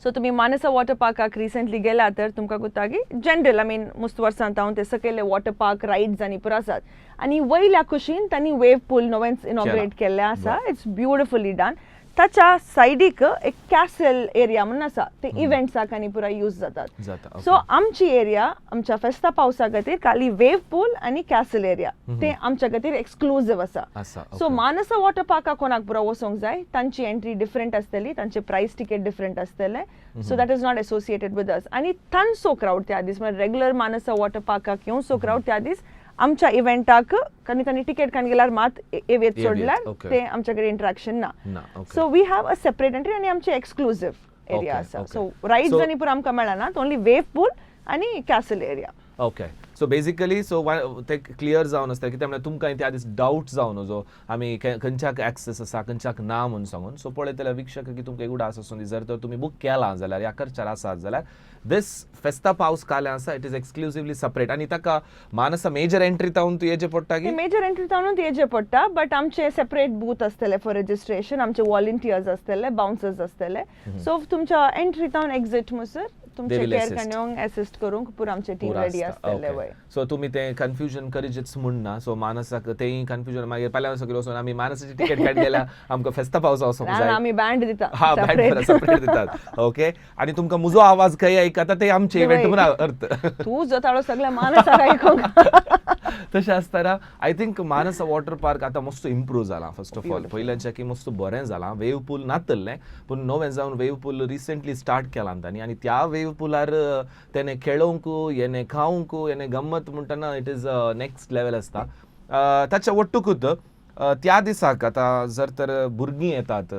सो तुमी मानसा वॉटर पार्काक रिसेंटली गेला तर तुमकां कोत्ता की जनरल, I mean, मुस्त वर्सां हांव ते सकयले वॉटर पार्क रायड्स आनी पुरो आसात आनी वयल्या कुशीन तांणी वेव पूल नवेंच इनॉग्रेट केल्लें आसा. It's beautifully done. ताच्या सायडीक एक कॅसल एरिया म्हणून आसा, ते इव्हेंट्साक आनी पुरा यूज जातात. जाता. सो आमची एरिया, आमच्या फेस्ता पावसा खातीर खाली वेव पूल आनी कॅसल एरिया, ते आमच्या खातीर एक्सक्लुझीव आसा. आसा. सो मानसा वॉटर पार्काक कोणाक पुरो वचोंक जाय, तांची एंट्री डिफरंट आसतली, तांचे प्रायस टिकेट डिफरंट आसतले. So that is not associated with us. आनी तांचो क्रावड त्या दीस म्हळ्यार रेगुलर मानसा वॉटर पार्काक येवचो क्रावड त्या दीस आमच्या इव्हेंटाक आनी तांणी टिकेट काडून गेल्यार मात येवयेत, सोडल्यार ते आमच्या कडेन इंटरेक्शन ना. ना, okay. So we have a separate entry आनी आमचे एक्सक्लुझीव एरिया आसा. सो रायड्स आनी पुरो आमकां मेळना, ओनली वेव पूल आनी castle area. Okay, so basically so ते क्लियर जावन आसता. कित्याक म्हळ्यार तुमकां त्या दीस डावट जावन जो आमी खंयच्याक एक्सेस आसा, खंयच्याक ना म्हूण सांगून. सो पळयतल्या वीक्षक की तुमकां एक उडास आसूं दी, जर तर तुमी बूक केलां जाल्यार ह्या खर्चार आसात जाल्यार दीस फेस्ता पावस काल्यां आसा, it is exclusively separate आनी ताका मानसा मेजर एंट्री तावन तूं येचें पडटा की? मेजर एंट्री तावनूच येचें पडटा, बट आमचे सेपरेट बूथ आसतले फॉर रजिस्ट्रेशन, आमचे वॉलंटियर्स आसतले, बाउन्सर्स आसतले. सो तुमच्या एंट्री तावन एक्झिट म्हणसर तुमचे They will care assist. काडून एसिस्ट करूंक पुरो आमचे टीम रेडी आसतले, वय. सो तुमी ते कन्फ्युजन करीचेच म्हूण ना. सो मानसाक तेय कन्फ्युजन मागीर पहिल्या सगळे वचून आमी मानसाची तिकेट काडली जाल्यार आमकां फेस्ता पावसा वचोंक ना. जाय. आमी बँड दिता हा, बँड separate. Separate दितात. ओके, आनी तुमकां म्हजो आवाज खंय आयकता ते आमचे इव्हेंट म्हूण अर्थ. तूं जताळो सगळ्या मानसाक आयकूंक. तशें आसतना I think Manasa water park आतां मस्त इम्प्रूव जाला. फर्स्ट ऑफ ऑल पयल्याच्या की मस्त बरें जालां. वेव पूल नातल्लें, पूण नवें जावन वेव पूल रिसेंटली स्टार्ट केलां तांणी आनी त्या वेव पुलार तेणे खेळोंक, येणे खावंक, येणे गम्मत म्हणटना it is next level आसता. ताच्या वट्टुकूत त्या दिसाक आतां जर तर भुरगीं येतात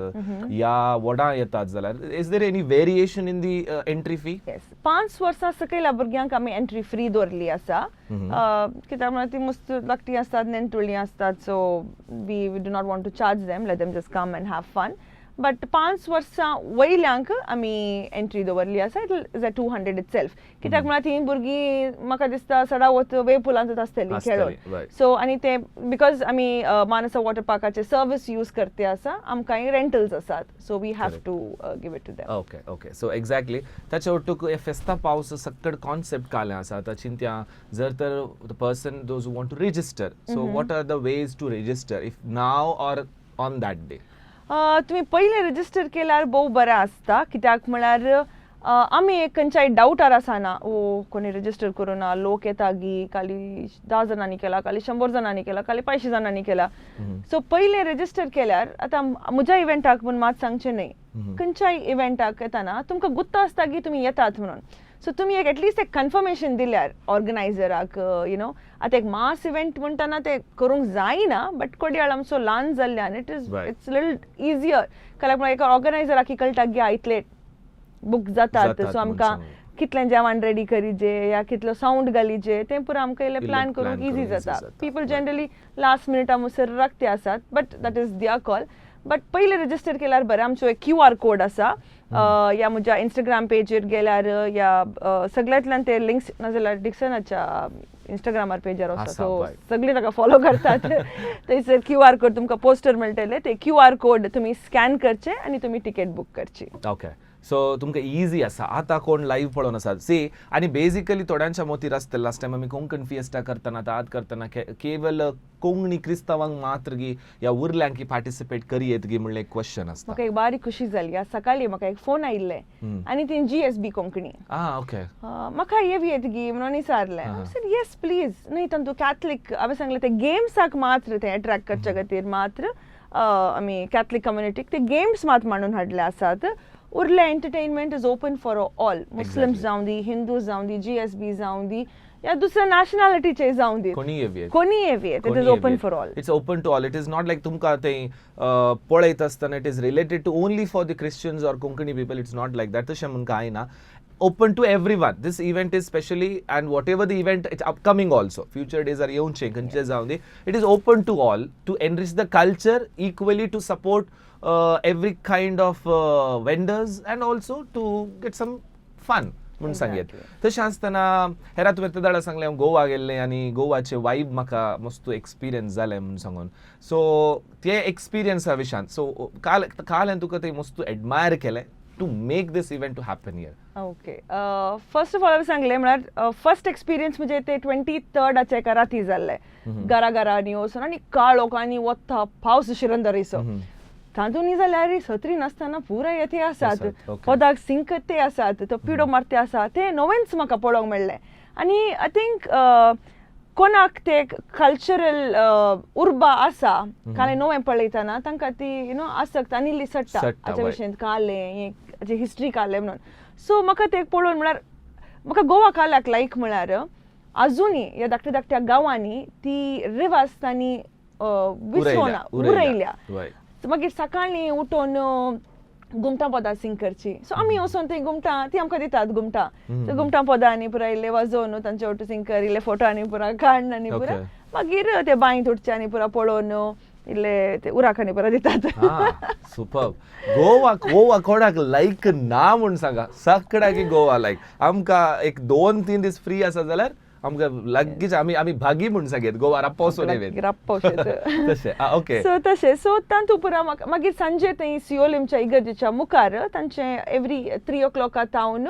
या व्हडां येतात जाल्यार is there any variation in the entry fee? Yes, 5 वर्सां सकयल्या भुरग्यांक आमी एंट्री फ्री दवरली आसा, कित्याक म्हळ्यार ती मस्त धाकटी आसतात, नेणटुळी आसतात. So we do not want to charge them. Let them just come and have fun. But 5 वर्सां वयल्यांक आमी एंट्री दवरली आसा, it is a 200 itself. कित्याक म्हळ्यार ती भुरगीं म्हाका दिसता सडावत वे पुलांतच आसतली खेळून. सो आनी ते because आमी मानसा वॉटर पार्काचे सर्वीस यूज करते आसा, आमकांय रेंटल्स आसात, so we have to give it to them. Okay okay, so exactly ताच्या ओटूक हे फेस्ता पावस सक्कड कॉन्सेप्ट कालें आसा. आतां चिंत्या जर तर the person those who want to register, so what are the ways to register if now or on that day? तुमी पयलें रजिस्टर केल्यार भोव बरें आसता, कित्याक म्हळ्यार आमी एक खंयच्याय डावटार आसना, ओ कोणी रजिस्टर करूं ना, लोक येता गी, खाली 10 जाणांनी केला, खाली 100 जाणांनी केला, खाली 500 जाणांनी केला. सो पयलें रजिस्टर केल्यार आतां म्हज्या इव्हेंटाक म्हूण मात सांगचें न्हय, खंयच्याय इव्हेंटाक येताना तुमकां गुत्तो आसता की तुमी येतात म्हणून. सो तुमी एक एटलिस्ट एक कन्फर्मेशन दिल्यार ऑर्गनायझराक, you know आतां एक मास इव्हेंट म्हणटना ते करूंक जायना, बट कोडयाळ आमचो ल्हान जाल्ल्यान it is it's little easier. कारण म्हळ्यार एका ऑर्गनायझराक कळटा की इतले बूक जातात, सो आमकां कितलें जेवण रेडी करीजे या कितलो सावंड घालीजे तें पुरो आमकां इल्लें प्लॅन करूंक इजी जाता. पीपल जनरली लास्ट मिनिटा मुसर राखते आसात, but that is their call. But पयलें रजिस्टर केल्यार बरें. आमचो एक QR code आसा, या म्हज्या इंस्टाग्राम पेजीर गेल्यार या सगळ्यांतल्यान ते लिंक्स, नाजाल्यार डिक्सनाच्या इंस्टाग्रामार पेजार आसा, सो सगळीं ताका फॉलो करतात. थंयसर QR code तुमकां पोस्टर मेळटले, ते QR code तुमी स्कॅन करचे आनी तुमी तिकेट बूक करची. ओके, सो तुमकां इजी आसा. आतां कोण लायव्ह पळोवन आसात सी, आनी बेजिकली थोड्यांच्या मोतीर आसतलें लास्ट टायम आमी कोंकण फिएस्टा करतना आतां आत करतना केवल कोंकणी क्रिस्तांवांक मात्र गी या उरल्यांक की पार्टिसिपेट करयेत गी म्हणलें एक क्वेश्चन आसता. म्हाका एक बारीक खुशी जाली, आज सकाळीं म्हाका एक फोन आयिल्ले आनी ती GSB Konkani, okay, म्हाका येवयेत गी म्हणून विचारलें. सर येस प्लीज, न्हय तांतू कॅथलीक हांवें सांगलें ते गेम्साक मात्र ते एट्रॅक्ट करच्या खातीर मात्र आमी कॅथलीक कम्युनिटीक ते गेम्स मात मांडून हाडले आसात. उरलें entertainment is open for all, Muslims जावं दी, हिंदूज जावं दी, GSB जावं दी, या दुसऱ्या नॅशनॅलिटीचे जावं दी, कोणी येवयेत, it is open for all. It's open to all. It is not like तुमकां तें पळयत आसतना it is related to only for the Christians or Konkani people, it's not like that. तशें म्हूण कांय ना, open to everyone. This event is specially, and whatever the event it's upcoming also, future days are येवचे खंयचे जावं दी, it is open to all to enrich the culture, equally to support every kind of vendors and also to get some fun म्हूण सांगयेत. तशें आसतना हेरा तुवें तेदाळा सांगलें हांव गोवा गेल्लें आनी गोवाचे वायब म्हाका मस्त एक्सपिरियन्स जालें म्हूण सांगून, सो ते एक्सपिरियन्सा विशयान सो काल काल हांवें तुका तें मस्त एडमायर केलें to make this event to happen here. Okay, first of all हांवें सांगलें म्हळ्यार फर्स्ट एक्सपिरियन्स म्हणजे ते 23rd एका राती जाल्लें, घरा घरांनी वचून आनी काळोखांनी वता पावस शिरंदरीचो, तातूंत जाल्यार सत्री नासतना पुराय येते आसात, पदाक सिंकते आसात, तो पिडो मारते आसा, तें नवेंच म्हाका पळोवंक मेळ्ळें. आनी I think कोणाक ते कल्चरल उर्बा आसा, कालें नवें पळयतना तांकां ती you know आसक्त आनी इल्ली सट्टा हाच्या विशयांत, कालें हें हिस्ट्री कालें म्हणून. सो म्हाका तें पळोवन म्हळ्यार म्हाका गोवा काल्याक लायक म्हळ्यार आजुनूय ह्या धाकट्या धाकट्या गांवांनी ती रिवाज तांणी विसरोना उरयल्या. मागीर सकाळीं उठोन घुमटां पदां सिंग करची, सो आमी वचोन थंय घुमटां ती आमकां दितात घुमटां, सो घुमटां पदां आनी पुराय इल्ले वाजोवन तांचे ओटू सिंग कर, इल्ले फोटो आनी पुरा काडून आनी पुरा मागीर ते बांयत उठचे आनी पुरा पळोवन इल्ले ते उराक आनी पुरा दितात. सुपर. गोवा गोवा कोणाक लायक ना म्हूण सांगा, सगळ्याक गोवा लायक. आमकां एक 2-3 दीस फ्री आसा जाल्यार आमकां लागींच आमी आमी भागी म्हूण सांगेत गोवा राप्पा राप्पा तशें. ओके, सो तशें. सो तातूंत पुरा मागीर सांजे थंय सियोलिमच्या इगर्जेच्या मुखार तांचें एवरी 3 o'clock थावन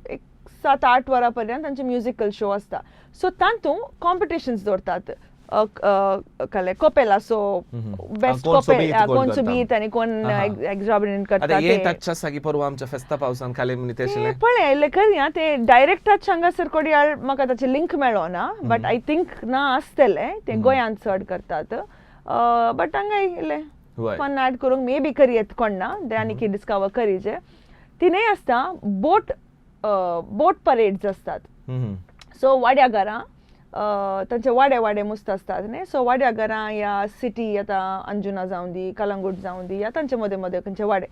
एक 7-8 वरां पर्यंत तांचे म्युजिकल शो आसता. सो तातूंत कॉम्पिटिशन्स दवरतात, कॉपेला, सो बेस्ट कॉपेला कोण सुबीत आनी कोण एक्झॉर्बिटंट करता ते टच आसा की परवा आमच्या फेस्ता पावसान खाली म्हण ते पळय इल्लें करया. ते डायरेक्ट टच हांगासर कोडयाळ म्हाका ताचे लिंक मेळो ना, बट I think ना आसतलें, ते गोंयांत चड करतात, बट हांगा इल्लें फन ऍड करूंक मे बी करयेत कोण ना, ते आनी कितें डिस्कवर करीजे. ती न्हय आसता बोट बोट परेड्स आसतात. सो वाड्या घरां तांचे वाडे वाडे मुस्त आसतात न्ही, सो वाड्या घरां या सिटी आतां अंजुना जावं दी, कलंगूट जावं दी, या तांचे मदें मदें खंयचे वाडे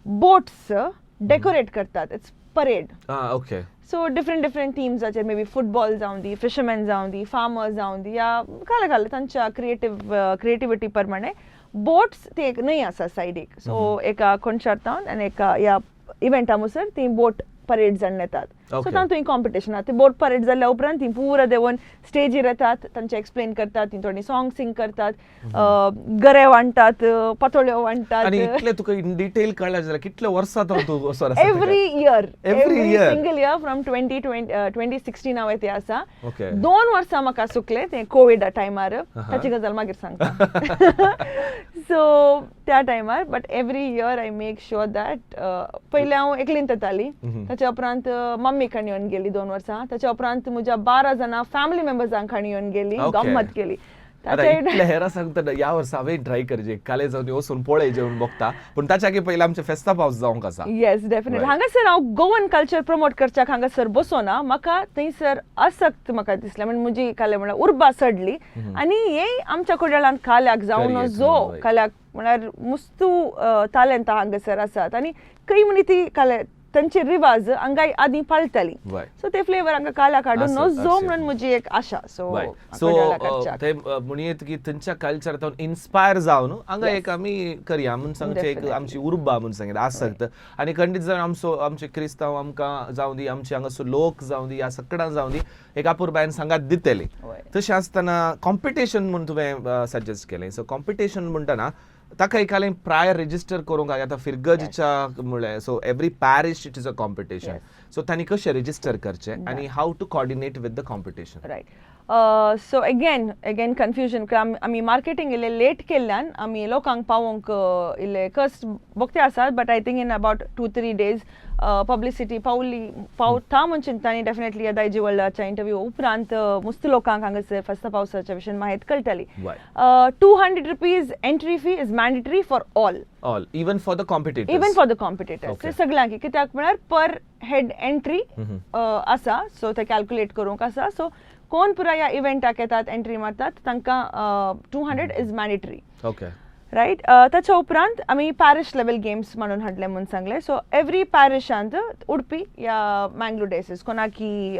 बोट्स डेकोरेट करतात, it's parade. Okay, so different different थिम्साचेर may be football जावं दी, फिशरमॅन जावं दी, फार्मर्स जावं दी, या काले काले तांच्या क्रिएटिविटी प्रमाणे बोट्स ती एक न्हंय आसा सायडीक, सो एका कोनशार तावन आनी एका ह्या इव्हेंटा मुसर ती बोट परेड जावन येतात. सो तातूंत कॉम्पिटिशन आहा. ती बोट परेड जाल्या उपरांत ती पुरा देंवन स्टेजीर येतात, तांचे एक्सप्लेन करतात, ती थोडी सॉंग सिंग करतात, गरे वांट्टात, पातोळ्यो वांट्टात. आनी इतले तुका इन डिटेल कळ्ळें जाल्यार कितले वर्सां तो तूं वचोन आसा? Every year. Every year? Single year from 2016 हांव ते आसा. 2 वर्सां म्हाका चुकले ते कोविडा टायमार. ताची गजाल मागीर सांगता. सो त्या टायमार, but every year I make sure that पयलें हांव एकलीन येताली, ताच्या उपरांत मम्मी कडेन येवन गेली 2 वर्सां, ताच्या उपरांत म्हज्या 12 जाणां फॅमिली मेंबर्सां कडेन येवन गेली. गम्मत केली. आतां इतले हेरां सांगता, ह्या वर्सा हांवें ट्राय करचे, काले जावन वचून पळय जेवन बघता. पूण ताच्या आगी पयलीं आमचें फेस्ता पावस जावंक आसा. येस, डेफिनेटली. हांगासर हांव गोवन कल्चर प्रमोट करच्याक हांगासर बसोना. म्हाका थंयसर आसक्त म्हाका दिसलें म्हणजे म्हजी काले म्हळ्यार उर्बा चडली आनी हे आमच्या कुडाळांत काल्याक जावन करियेत जो म्हणून, हय. काल्याक म्हळ्यार मुस्तू तालेंत हांगासर आसात आनी खंय म्हणी ती काले तांचे रिवाज हांगा आदीं पाळटाली. सो ते फ्लेवर हांगा काल्याक हाडून आसत, नजो आसत. म्हणून म्हजी एक आशा. सो सो ते म्हणयेत की थंयच्या कल्चर तावन इन्स्पायर जावन हांगा एक आमी करया म्हूण सांगचें एक आमची उर्बा म्हूण सांगता आसक्त. आनी खंडीत जावन आमचो आमचे क्रिस्तांव आमकां जावं दी, आमचे हांगासर लोक जावं दी, ह्या सकडां जावं दी, एक अपुरबायेन सांगात दितली. तशें आसतना कॉम्पिटिशन म्हूण तुवें सजेस्ट केलें. सो कॉम्पिटिशन म्हणटना ताका एक प्रायर रेजिस्टर करूंक आतां फिरगजीच्या म्हणलें, so every parish it is a competition, so तांणी कशें रेजिस्टर करचें आनी how to coordinate with the competition? Right, so again confusion. आमी मार्केटींग इल्लें लेट केल्ल्यान आमी लोकांक पावोवंक इल्ले कश्ट भोगते आसात, but I think in about 2-3 days publicity पावली, पावता म्हूण चिंता. आनी डेफिनेटली ह्या दायजी वर्ल्डाच्या इंटरव्यू उपरांत मुस्त लोकांक हांगासर फेस्ता पावसाच्या विशयान म्हायती कळटली. ₹200 entry fee is mandatory for all. All, even for the competitors? Even for the competitors. सगळ्यांक. कित्याक म्हळ्यार पर हेड एंट्री आसा, सो ते कॅल्क्युलेट करूंक आसा. सो कोण पुराय ह्या इव्हेंटाक येतात, एंट्री मारतात, तांकां 200 is mandatory. Right. ताच्या उपरांत आमी पॅरिश लेवल गेम्स म्हणून हाडले म्हूण सांगले. सो एवरी पॅरिशांत, उडपी या मँगलोर डायसीस, कोणाकी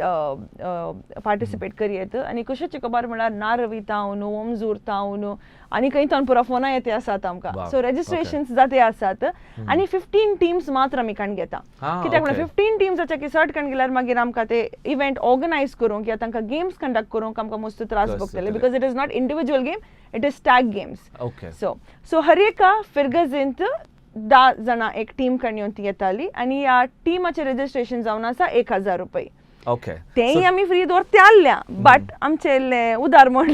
पार्टिसिपेट करयेत. आनी कशेंची खबर म्हळ्यार नारवी तावन, ओमजूर तावन आनी खंय तावन पुरो फोनां येते आसात आमकां. सो रेजिस्ट्रेशन जाते आसात आनी 15 टिम्स मात्र आमी काण घेता. कित्याक म्हळ्यार 15 टिम्साच्या की चड काण गेल्यार मागीर आमकां ते इव्हेंट ऑर्गनायज करूंक या तांकां गेम्स कंडक्ट करूंक आमकां मस्त त्रास कष्ट भोगतले, जातले. Because it is not individual game, it is tag games. So हर एका फिरगजींत 10 जाणां एक टीम कडून येवन ती येताली आनी ह्या टिमाचें रेजिस्ट्रेशन जावन आसा 1000 रुपये. तेंय आमी फ्री दवरते आहल्या, बट आमचे इल्लें उदार म्हण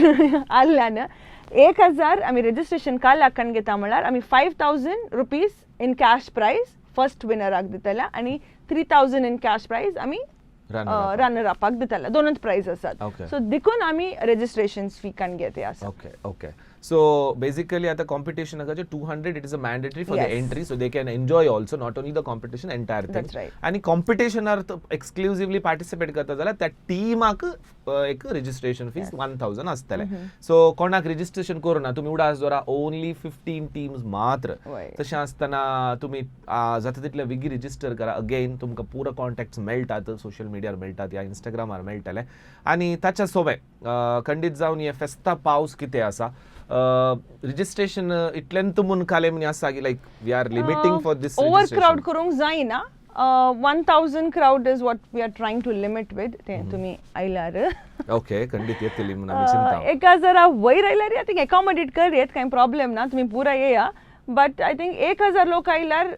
आहल्यान 1000 आमी रेजिस्ट्रेशन काल्याक घेता. म्हळ्यार आमी ₹5000 in cash prize first विनराक दितले आनी 3000 इन कॅश प्रायज आमी Runner up. Runner अपाक दितले. दोनूच प्रायज आसात. सो देखून आमी रेजिस्ट्रेशन फी काण घेते आसा. ओके, सो बेसिकली आता competition 200, it is a mandatory for the entry, so they can enjoy also, not only the competition, entire thing. That's right. आणि कॉम्पिटिशनार एक्सक्लुझिवली पार्टिसिपेट करता जाल्यार त्या टिमाक एक रेजिस्ट्रेशन फीस 1000 आसतलें. सो कोणाक रेजिस्ट्रेशन करूना, तुमी उडास दवरा, ओनली 15 टीम्स मात्र. तशें आसतना तुमी जाता तितले बेगी रेजिस्टर करा. अगेन तुमकां पुरो कॉन्टॅक्ट्स मेळटात, सोशल मिडियार मेळटात या इंस्टाग्रामार मेळटले. आनी ताच्या सोबे खंडीत जावन हे फेस्ता पावस कितें आसा, रजिस्ट्रेशन इतल्यान म्हूण काले म्हूण आसा की like we are limiting for this? Over crowd करूंक जायना. 1000 crowd is what we are trying to limit with. ते तुमी आयल्यार ओके, खंडीत येतली म्हूण आमी चिंता. 1000 वयर आयल्यार I think accommodate करयेत, कांय प्रॉब्लेम ना. तुमी पुरा येया, बट I think 1000 लोक आयल्यार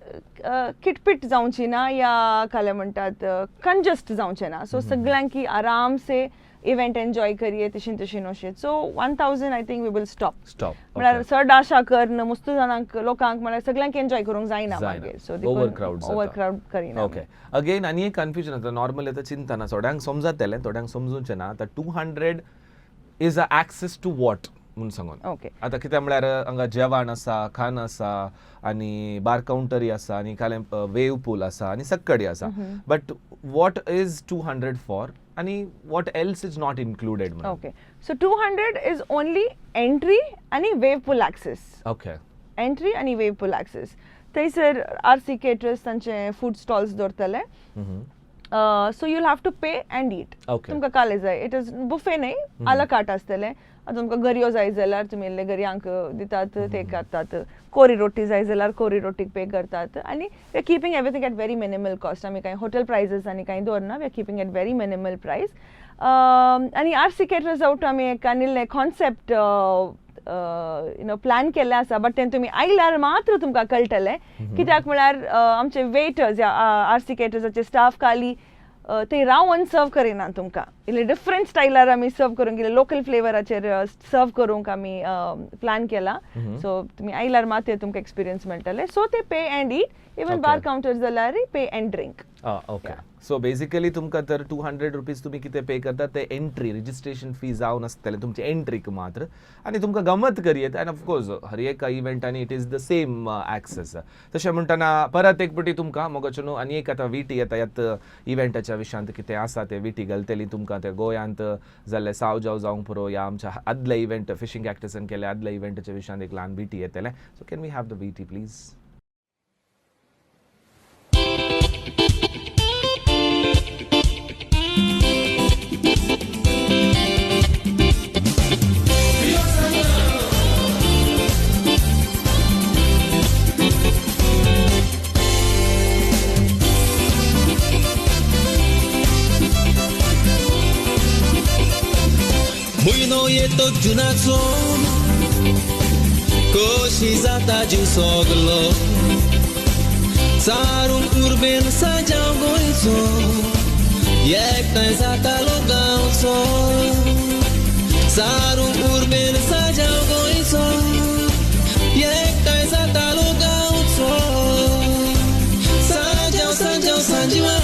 किटपीट जावची ना या काले म्हणटात कंजस्ट जावचें ना. सो सगळ्यांकी आरामसे इव्हेंट एन्जॉय करये तशीन तशीन अशें. So 1000 I think we will stop. Stop. म्हळ्यार चड आशा कर मुस्त जाणांक लोकांक, म्हळ्यार सगळ्यांक एन्जॉय करूंक जायना मागीर. So over crowd. Over crowd करिना. ओके, अगेन आनी एक कन्फ्युजन आतां नॉर्मल आतां चिंतना थोड्यांक समजतलें, थोड्यांक समजूचें ना. आतां 200 is a access to what म्हूण सांगून. आतां कितें म्हळ्यार हांगा जेवण आसा, खाण आसा आनी बार कावंटरी आसा आनी काले वेव पूल आसा आनी सक्कडी आसा, but what is 200 for आनी what else is not included म्हणून? Okay, so 200 is only entry आनी वेव पूल एक्सेस. एंट्री आनी वेव पूल एक्सेस. थंयसर आर सी केटर्स तांचे फूड स्टॉल्स दवरतले. So you'll have to pay and eat. तुमकां काले जाय, it is buffet न्हय, आला कार्ट आसतलें. आतां तुमकां गरयो जाय जाल्यार तुमी इल्ले गरयांक दितात, ते करतात. कोरी रोटी जाय जाल्यार कोरी रोटीक पे करतात. आनी we are keeping everything at very minimal cost. आमी कांय हॉटेल प्रायजीस आनी कांय दवरना, we are keeping at very minimal price. आनी आर सी केटरर्स आवट आमी एक आनी इल्लें कॉन्सेप्ट प्लॅन केल्लें आसा, बट तें तुमी आयल्यार मात्र तुमकां कळटलें. कित्याक म्हळ्यार आमचे वेटर्स या आर सी केटर्साचे स्टाफ खाली ते रावन सर्व करिना तुमकां. इल्ले डिफरंट स्टायलार आमी सर्व करूंक, इल्ले लोकल फ्लेवराचेर सर्व करूंक आमी प्लॅन केला. सो तुमी आयल्यार मात ते तुमकां एक्सपिरियन्स मेळटले. सो ते pay and eat, even bar counter जाल्यार pay and drink. Ah, okay. So basically तुमकां तर ₹200 तुमी कितें पे करता ते एंट्री रजिस्ट्रेशन फी जावन आसतलें तुमचे एंट्रीक मात्र आनी तुमकां गमत करयेत. आनी ऑफकोर्स हर एका इव्हेंटांनी it is the same access. तशें म्हणटना परत एक फावटी तुमकां मोगाचो न्हू आनी एक आतां विटी येता ह्यात इव्हेंटाच्या विशयांत कितें आसा तें विटी घालतली तुमकां. ते गोंयांत जाल्ले सावजाव जावंक पुरो या आमच्या आदले इव्हेंट फिशींग कॅक्टसान केले आदल्या इव्हेंटाच्या विशयांत एक ल्हान विटी येतलें. So can we have the VT, please? म्हयनो येतो जुनाचो, खोशी जाता जीव सगलो, सारूंक उर्बेन सांजांव गोंयचो, एकठांय जातालो गांवचो. सारूंक उर्बेन सांजांव गोंयचो, एकठांय जातालो गांवचो. सांजांव सांजांव सांजवां,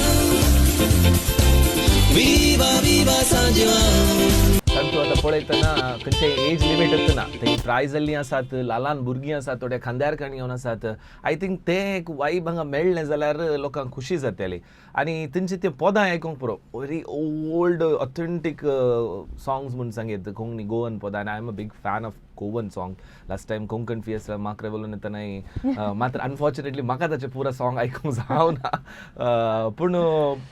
विवा विवा सांजवां. तांतू आतां पळयतना खंयचे एज लिमीट ना, ते ट्राय जाल्लीं आसात, ल्हान ल्हान भुरगीं आसात, थोडे खांद्यार काणी येवन आसात. I think तें एक वायब हांगा मेळ्ळें जाल्यार लोकांक खुशी जातली. आनी तेंची तीं पदां आयकूंक पुरो, व्हेरी ओल्ड ऑथेंटीक सॉंग्स म्हूण सांगीत कोंकणी गोवन पदां. आनी I am a big fan of Goan song. Last time Konkan fiesta म्हाका रेवोलून येतनाय मात्र अनफॉर्च्युनेटली म्हाका ताचें पुरा सॉंग आयकूंक जावना, पूण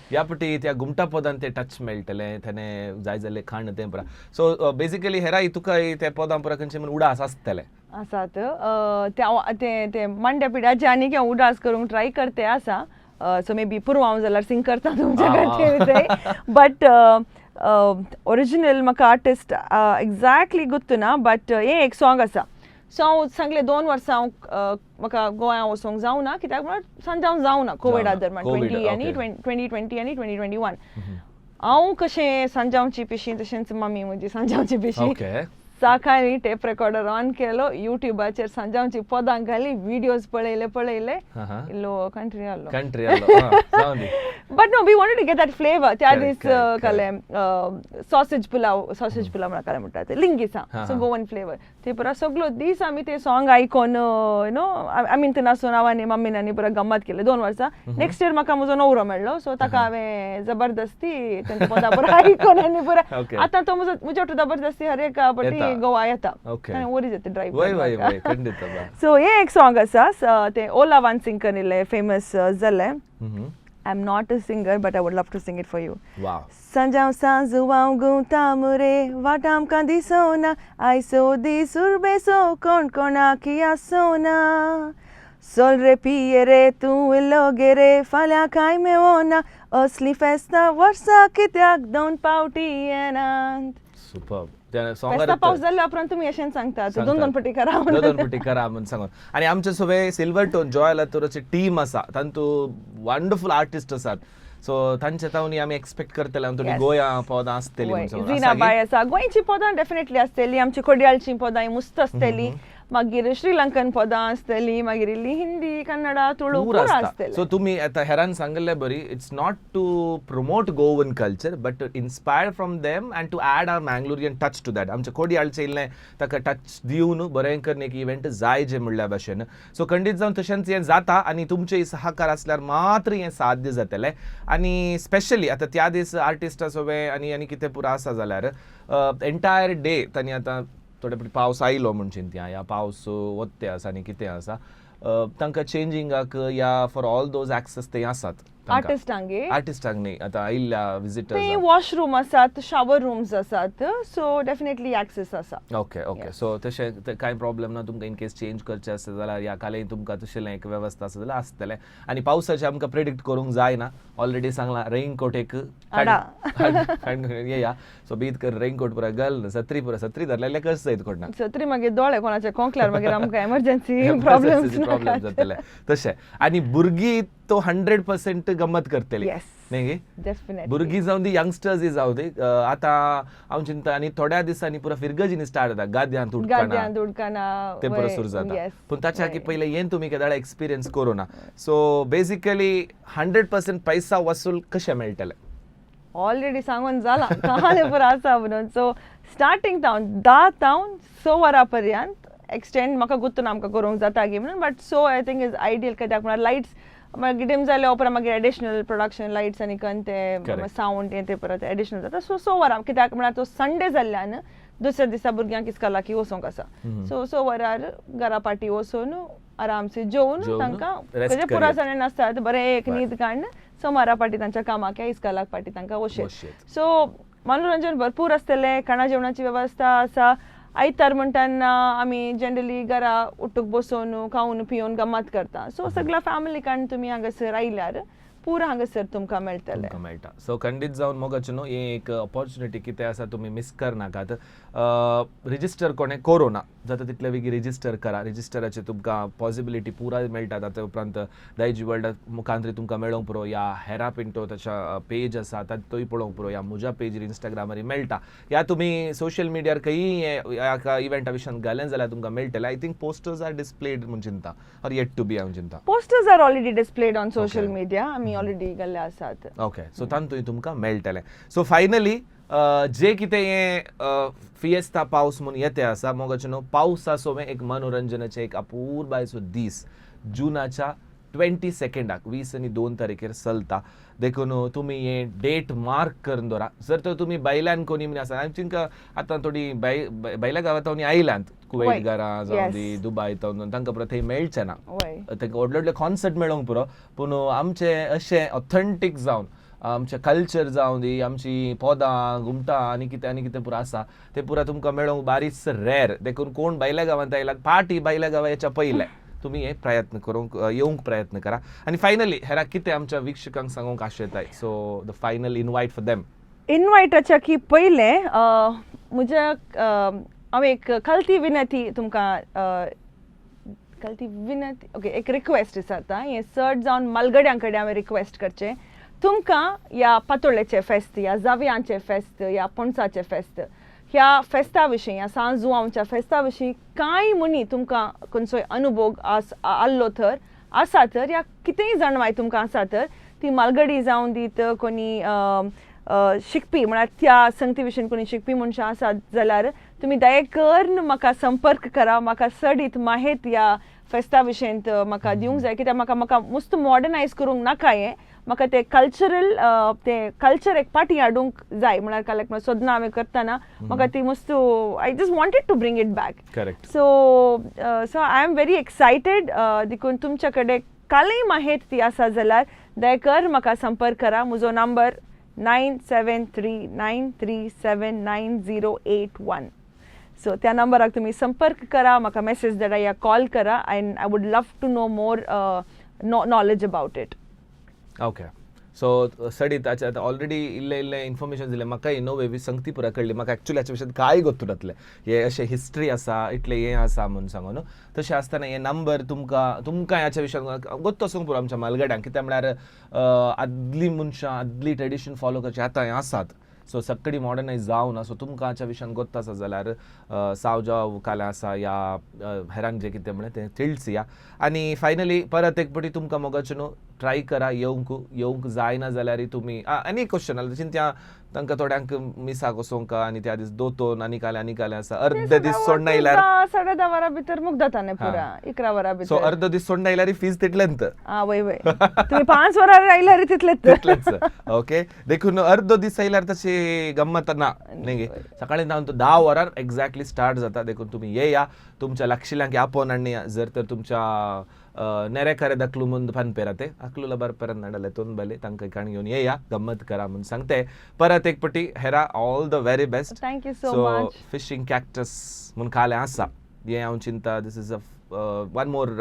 ह्या फावटी त्या घुमटा पदान तें टच मेळटलें, तेणें जाय जाल्लें खाण तें पुरा. सो बेसिकली हेराय तुका ते पदां पुरा खंयचे म्हूण उडास आसतले. आसात ते ते मांड्या पिड्याचे आनी उडास करूंक ट्राय करते आसा. सो मे बी पुरव हांव जाल्यार सिंग करता तुमच्या खातीर ते. बट ओरिजिनल म्हाका आर्टिस्ट एग्जॅक्टली गुत्तू ना, बट हें एक सॉंग आसा. सो हांव सांगलें 2 वर्सां हांव म्हाका गोंया वचोंक जावना, कित्याक म्हळ्यार सांजांव जावना कोविडा दरम्यान 20 आनी 2020 आनी 2021. हांव कशें सांजांवची पिशी तशेंच मम्मी म्हजी सांजांवची पिशी. सकाळीं tape recorder on केलो, युट्यूबाचेर सांजांवची पदां घाली, व्हिडियोज पळयले पळयले, इल्लो कंट्री आसलो. कंट्री आसलो. But no, we wanted to get that flavour. त्या दीस काले सॉसेज पुलाव, सॉसेज पुलाव म्हणा काले म्हणटा ते लिंगिसा, सो गोवन फ्लेवर ते पुरा सगलो दीस आमी ते सॉंग आयकोन you know आमी थंय आसून हांव आनी मम्मीन आनी पुरा गम्मत केले 2 वर्सां. नेक्स्ट इयर म्हाका म्हजो नवरो मेळ्ळो, सो ताका हांवें जबरदस्ती तेंचे पदां पुरा आयकोन आनी पुरा आतां तो म्हजो म्हज्या जबरदस्ती हर एक पटी गोवा येता आनी वरी जाता ड्रायव. सो हें एक सॉंग आसा, तें ओला वान सिंकर इल्लें फेमस जालें. I am not a singer, but I would love to sing it for you. Wow. Sanjao सांजुवांव गुंवता मुरे, वाट आमकां दिसोना, आयसो दीस उर्बेसो कोण कोणाक आसोना. सोल रे पिये रे तूं इल्लो गे रे, फाल्यां कांय मेवोना, असली फेस्तां वर्सा कित्याक 2 पावटी येनात. सुपर. पावस जाल्ल्या उपरांत तुमी अशें सांगतात 2-2 पटी करा, 2-2 पटी करा म्हूण सांगून. आनी आमचे सगळे सिल्वर टोन जॉय लातूराची टीम आसा, तांतू वंडरफूल आर्टिस्ट आसात. सो तांचे तावनी आमी एक्सपेक्ट करतले आनी गोंया पदां आसतली. झिना बाय आसा, गोंयची पदां डेफिनेटली आसतली, आमची कोडयाळची पदां मुस्त आसतली, मागीर श्रीलंकन पदां आसतली, मागीर इल्ली हिंदी, कन्नडा, तुळू पुरा आसतलें. सो तुमी आतां हेरान सांगिल्ले बरी, it's not to promote Goan culture but to inspire from them and to add our Mangalorean touch to that. आमच्या कोडयाळचें इल्लें ताका टच दिवन बरें करून एक इव्हेंट जाय जे म्हणल्या भाशेन. सो खंडीत जावन तशेंच हें जाता आनी तुमचें सहकार आसल्यार मात्र हें साध्य जातलें. आनी स्पेशली आतां त्या दीस आर्टिस्टा सगळे आनी आनी कितें पुरा आसा जाल्यार एंटायर डे तांणी आतां थोडे फावटी पावस आयलो म्हूण चिंतया या पावस वत्ते आसा आनी कितें आसा, तांकां चेंजिंगाक या फॉर ऑल those access ते आसात. आर्टिस्टांगे आर्टिस्टांक न्ही, आतां आयिल्ल्या ते विजिटर्स. वॉशरूम आसात, शावर रूम्स आसात, सो डेफिनेटली एक्सेस आसा. ओके ओके सो तशें ते कांय प्रॉब्लेम ना. तुमकां इन केस चेंज करचें आसता जाल्यार या कालय तुमकां तशें एक वेवस्था आसा जाल्यार आसतलें. आनी पावसाचें आमकां प्रेडिक्ट करूंक जायना, ऑलरेडी सांगलां, रेनकोट एक हाडा. येया. सो बीत कर रेनकोट पुरा घाल, सत्री पुरा, सत्री धरलेले कस जायत कोणा. सत्री मागीर दोळे कोणाचे खोंकल्यार मागीर आमकां एमर्जन्सी प्रॉब्लेम्स. प्रॉब्लेम जातले तशें. आनी भुरगीं तो 100% गम्मत करतली. न्ही गे? डेफिनेटली. भुरगीं जावं दी, यंगस्टर्स जावं दी. आतां हांव चिंता आनी थोड्या दिसांनी पुरा फिरगजीनी स्टार्ट जाता, गाद्यांत उडकाना. गाद्यांत उडकाना. ते पुरो सुरू जाता. पूण ताच्या आगी पयलें येन तुमी केदाळा एक्सपिरियन्स करूं ना. सो बेसिकली 100% पैसा वसूल कशें मेळटलें? ऑलरेडी सांगून जाला, कहानी पुरा आसा म्हणून. सो स्टार्टींग तावन 10 तावन 6 वरां पर्यंत एक्सटेंड म्हाका गुत्तून आमकां करूंक जाता गी म्हणून, but so I think is ideal, कित्याक म्हळ्यार लायट्स मागीर डिम जाल्या उपरांत मागीर एडिशनल प्रोडक्शन लायट्स आनी कन ते सावंड हें ते परत एडिशनल जाता. सो 6 वरां, कित्याक म्हळ्यार तो संडे जाल्ल्यान दुसऱ्या दिसा भुरग्यांक इस्कॉलाकी वचोंक आसा. सो 6 वरार घरा पाटी वचून आरामसे जेवन जेवन तांकां rest पुरा करयेत. संडे नासता, बरें एक न्हीद काडून सोमारा पाटी तांच्या कामाक या इस्कॉलाक पाटी तांकां वचें. वचयेत. सो मनोरंजन भरपूर आसतलें, खाणा जेवणाची वेवस्था आसा. आयतार म्हणटाना आमी जनरली घरा उठूक बसून खावन पिवन गम्मत करता. सो सगळ्या फॅमिली काडून तुमी हांगासर आयल्यार पुरा हांगासर तुमकां मेळटलें. तुमकां मेळटा. सो खंडीत जावन मोगाचें न्हू, ही एक ऑपॉर्च्युनिटी कितें आसा, तुमी मिस करनाकात. रिजिस्टर कोणें करूं ना, जाता तितले बेगीन रिजिस्टर करा. रिजिस्टराचे तुमकां पॉसिबिलिटी पुराय मेळटा. ताच्या उपरांत दायजी वर्ल्डा मुखांतरी तुमकां मेळोंक पुरो, या हेरा पिंटो ताच्या पेज आसा तोय पळोवंक पुरो, या म्हज्या पेजीर इंस्टाग्रामार मेळटा, या तुमी सोशल मिडियार खंयी ह्या इव्हेंटा विशयान घालें जाल्यार तुमकां मेळटलें. I think posters are displayed म्हूण चिंता, ऑर येट टू बी हांव चिंता. Posters are already displayed on social media, आमी ऑलरेडी गेल्ले आसात. ओके, सो तातूंत तुमकां मेळटलें. सो फायनली जे कितें हें फिएस्ता पावस म्हूण येते आसा मोगाचें न्हू, पावसाचो एक मनोरंजनाचें एक अपुरबायेचो दीस जुनाच्या 22, 22 तारखेर चलता. देखून तुमी हें डेट मार्क करून दवरा. जर तर तुमी बैल्यान कोणी म्हण आसा, हांव थिंक आतां थोडीं बैल्या गांवांत आयल्यांत, कुवैत घरां जावं दी, दुबाय तावन, तांकां पुरो थंय मेळचें ना. तांकां व्हडले व्हडले कॉन्सर्ट मेळोंक पुरो, पूण आमचें अशें ऑथेंटीक जावन आमचें कल्चर जावं दी, आमची पदां घुमटां आनी कितें आनी कितें पुरो आसा तें पुरा तुमकां मेळोंक बारीच रेर. देखून कोण भायल्या गांवांत आयला पाटी भायल्या गांवा येच्या पयलें तुमी हे प्रयत्न करूंक येवंक प्रयत्न करा. आनी फायनली हेरा कितें आमच्या वीक्षकांक सांगूंक आशेताय? So the final invite for them. इनवायटाच्या की पयलें म्हज्या हांव एक कलती विनती तुमकां, कलती विनती, ओके, एक रिक्वेस्ट विचारता. हें चड जावन मालगड्यां कडेन हांवें रिक्वेस्ट करचें, तुमकां ह्या पातोळ्याचें फेस्त, ह्या जावयांचें फेस्त, ह्या पणसाचें फेस्त, ह्या फेस्ता विशीं, ह्या सांजुआंवच्या फेस्ता विशीं कांय म्हणी तुमकां खंयचोय अनुभव आस आसलो तर आसा तर, या कितेंय जाणवाय तुमकां आसा तर, ती मालगडी जावं दीत, कोणी शिकपी म्हळ्यार त्या संगती विशीं कोणी शिकपी मनशां आसात जाल्यार तुमी दया करून म्हाका संपर्क करा. म्हाका चडीत माहेत ह्या फेस्ता विशयंत म्हाका दिवंक जाय, कित्याक म्हाका मस्त मॉडर्नायज करूंक नाका हें, म्हाका ते कल्चरल ते कल्चर एक पाटी हाडूंक जाय. म्हळ्यार काल सदना हांवें करतना म्हाका ती मस्त I just wanted to bring it back. So so I am very excited. देखून तुमच्या कडेन कालय माहेत ती आसा जाल्यार दया म्हाका संपर्क करा. म्हजो नंबर 9739379081. सो त्या नंबराक तुमी संपर्क करा, म्हाका मेसेज धाडा या कॉल करा, and I would love to know more knowledge about it. Okay, so सडीत ताचे आतां ऑलरेडी इल्लें इल्लें इन्फॉर्मेशन दिलें म्हाका, नवे बी संगती पुरा कळ्ळी म्हाका. एक्चुअली हाच्या विशयान कांय गोत्तू नासलें, हे अशें हिस्ट्री आसा, इतलें हें आसा म्हूण सांगून. तशें आसतना हे नंबर तुमकां तुमकां ह्याच्या विशयान गोत्तो आसूंक पुरो आमच्या मालगड्यांक, कित्याक म्हळ्यार आदलीं मनशां आदली ट्रेडिशन फॉलो करची आतां हें आसात. सो सगळी मॉडर्नायज जावना. सो तुमकां हाच्या विशयान गोत्त आसा जाल्यार सावजाव काल्यां आसा या हेरांक जें कितें म्हणलें तें तिळसिया. आनी फायनली परत एक फावटी तुमकां मोगाचें न्हू, ट्राय करा येवंक. येवंक जायना जाल्यार तुमी आनी एक क्वेश्चन आसलें चिंत्या, तांकां थोड्यांक मिसाक वचोंक आनी त्या दीस दोतोन आनी कालें आनी कालें आसा, अर्द दीस सोडून आयल्यार 10:30 वरां भितर मुगदाता न्ही पुरा, 11 वरां सो भितर. अर्द दीस सोडून आयल्यार फीज तितलेंच. आं वय वय, तुमी 5 वरां आयल्यार तितलेच. तितलेंच. ओके, देखून अर्दो दीस आयल्यार तशी गम्मत ना न्ही गे. सकाळी 9 तो 10 वरार एक्झॅक्टली स्टार्ट जाता. देखून तुमी येया, तुमच्या लागशिल्ल्यांक आपोवन हाडया. जर तर तुमच्या ನೆರೆಕರೆ ದಕ್ಲು ಮುಂದ್ ಪನ್ಪೆರತೆ ಅಕ್ಲುಲ ಬರ್ಪೆರ ನಡಲೆ ತೊಂಬಲೆ ತಂಕ ಕಣಿಯೋನ್ ಏಯ ಗಮ್ಮತ್ ಕರ ಮುನ್ ಸಂಗತೆ. ಪರತ್ ಏಕ್ ಪಟಿ Hera, all the very best. Thank you so much. Fishing cactus ಮುನ್ ಕಾಲೆ ಆಸ ಏ ಅವ್ನು ಚಿಂತ. This is a one more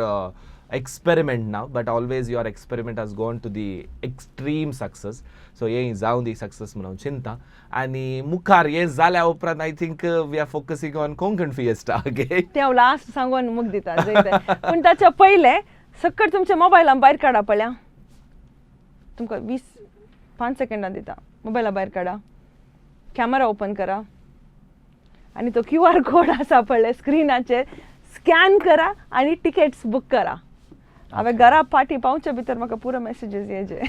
experiment now, but always your experiment has gone to the extreme success. So हे जावं दी सक्सेस म्हणून हांव चिंता आनी मुखार हे जाल्या उपरांत I think we are focusing on Konkan fiesta again. ते हांव लास्ट सांगून मुख दिता जंय. पूण ताच्या पयलें सक्कट तुमच्या मोबायलान भायर काडा पळया. तुमकां 20 5 सेकंडां दिता. मोबायला भायर काडा, कॅमेरा ओपन करा आनी तो क्यू आर कोड आसा पळय स्क्रिनाचेर, स्कॅन करा आनी टिकेट्स बूक करा. हांवें घरा पाटी पावच्या भितर म्हाका पुरो मॅसेजीस येजे.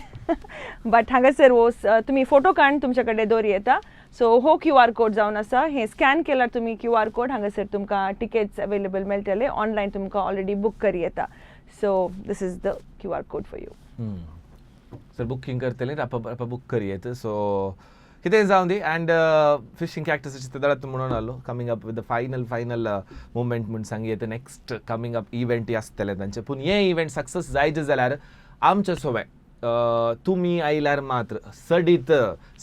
बट हांगासर हो तुमी फोटो काडून तुमच्या कडेन दवरी येता. सो हो क्यू आर कोड जावन आसा. हे स्कॅन केल्यार तुमी क्यू आर कोड, हांगासर तुमकां टिकेट्स अवेलेबल मेळटले. ऑनलायन तुमकां ऑलरेडी बूक करी येता. So this is the QR code for you. Sir, booking करतले, आप बूक करी. सो कितें जावं दी. अँड फिशिंग कॅक्टसाचे दळत म्हणून आलो, coming up with the final final moment म्हूण सांगी येता. नेक्स्ट कमींग अप इव्हेंट आसतले तांचे. पूण हे इव्हेंट सक्सेस जायचे जाल्यार आमच्या सोबे तुमी आयल्यार मात्र सडीत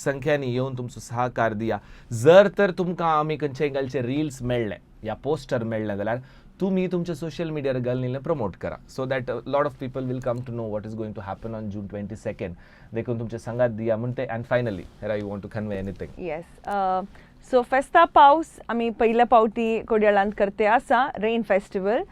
संख्यांनी येवन तुमचो सहकार दिया. जर तर तुमकां आमी खंयचे घालचे रिल्स मेळ्ळे या पोस्टर मेळ्ळे जाल्यार तुमी तुमच्या सोशल मिडियार घालून प्रमोट करा, so that lot of people will come to know what is going to happen on June 22. देखून तुमचे सांगात दिया म्हणते. And finally, Hera, you want to convey anything? Yes, so फेस्ता पावस आमी पयल्या पावटी कोडयाळांत करते आसा. रेन फेस्टिवल,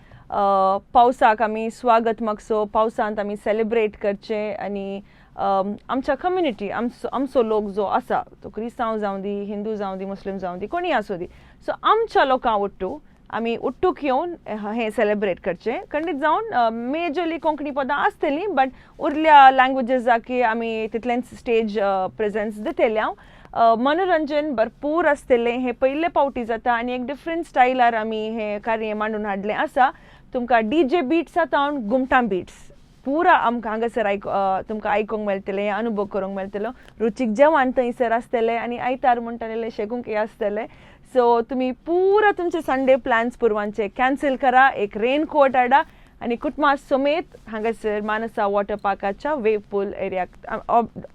पावसाक आमी स्वागत मागसो, पावसांत आमी सेलिब्रेट करचे आनी आमच्या कम्युनिटी, आमचो लोक जो आसा, तो क्रिस्तांव जावं दी, हिंदू जावं दी, मुस्लीम जावं दी, कोणी आसूं दी, सो आमच्या लोकां ओट्टू आमी उट्टूक येवन हें सेलिब्रेट करचें. खंडीत जावन मेजरली कोंकणी पदां आसतलीं, बट उरल्या लँग्वेजीसाकी आमी तितलेंच स्टेज प्रेझन्स दितले. हांव मनोरंजन भरपूर आसतलें. हें पयले पावटी जाता आनी एक डिफरंट स्टायलार आमी हें कार्य मांडून हाडलें आसा. तुमकां डीजे बिट्स आतां घुमटां बिट्स पुरा आमकां हांगासर आयक तुमकां आयकूंक मेळटलें, अनुभव करूंक मेळटलो. रुचीक जेवण थंयसर आसतलें आनी आयतार म्हणटलें शेगूंक आसतलें. सो तुमी पुरा तुमचे संडे प्लॅन्स पुरवांचे कॅन्सल करा, एक रेनकोट हाडा आनी कुटुंबा समेत हांगासर मानसा वॉटर पार्काच्या वेव पूल एरियाक.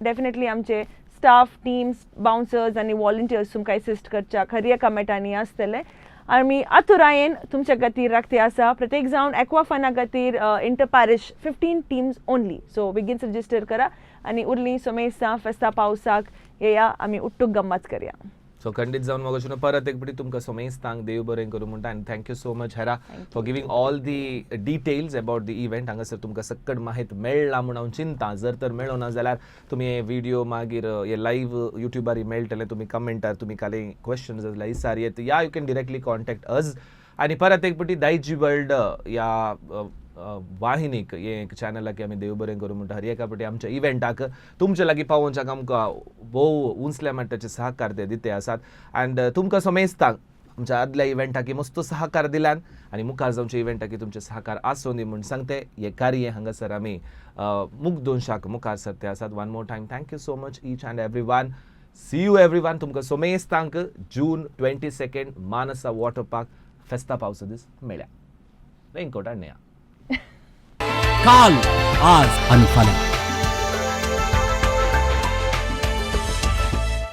डेफिनेटली आमचे स्टाफ, टीम्स, बाउन्सर्स आनी वॉलंटियर्स तुमकां एसिस्ट करच्या हर एका मेटांनी आसतले. आमी आतुरायेन तुमच्या खातीर राखते आसा. प्रत्येक जावन एक्वाफाना खातीर inter parish 15 teams only, so बेगीन रजिस्टर करा आनी उरली सोमेस्तां फेस्ता पावसाक येया, आमी उट्टूक गम्मत करया. सो खंडीत जावन मगो परत एक पटी तुमकां सोमेस्तांक देव बरें करूं म्हणटा. आनी thank you so much, Hera, for giving all the details about the event. हांगासर तुमकां सक्कड माहित मेळ्ळा म्हूण हांव चिंता. जर तर मेळना जाल्यार तुमी हे व्हिडिओ मागीर हे लायव्ह युट्यूबार मेळटले. तुमी कमेंटार तुमी काले क्वेश्चन्स जाल्यार विचार येत या you can directly contact us. आनी परत एक पटी दायजी वर्ल्ड ह्या अ, अ, वाहिनीक, हे एक चॅनलाक आमी देव बरें करूं म्हणटा. हर एका पटी आमच्या इव्हेंटाक तुमच्या लागीं पावोवच्याक आमकां भोव उंचल्या मट्टाचे सहकार ते दिते आसात. अँड तुमकां समेस्तांक आमच्या आदल्या इव्हेंटाक मस्त सहकार दिल्यान आनी मुखार जावच्या इव्हेंटाक तुमचे सहकार आसूं दी म्हूण सांगते. हे कार्य हांगासर आमी मुख दोनशाक मुखार सरते आसात. One more time, thank you so much, each and every one. See you, everyone. तुमकां सोमेस्तांक जून 22 मानसा वॉटर पार्क फेस्ता पावसा दीस मेळ्या. रेनकोट हाडया. काल, आज आणि फाल्यां.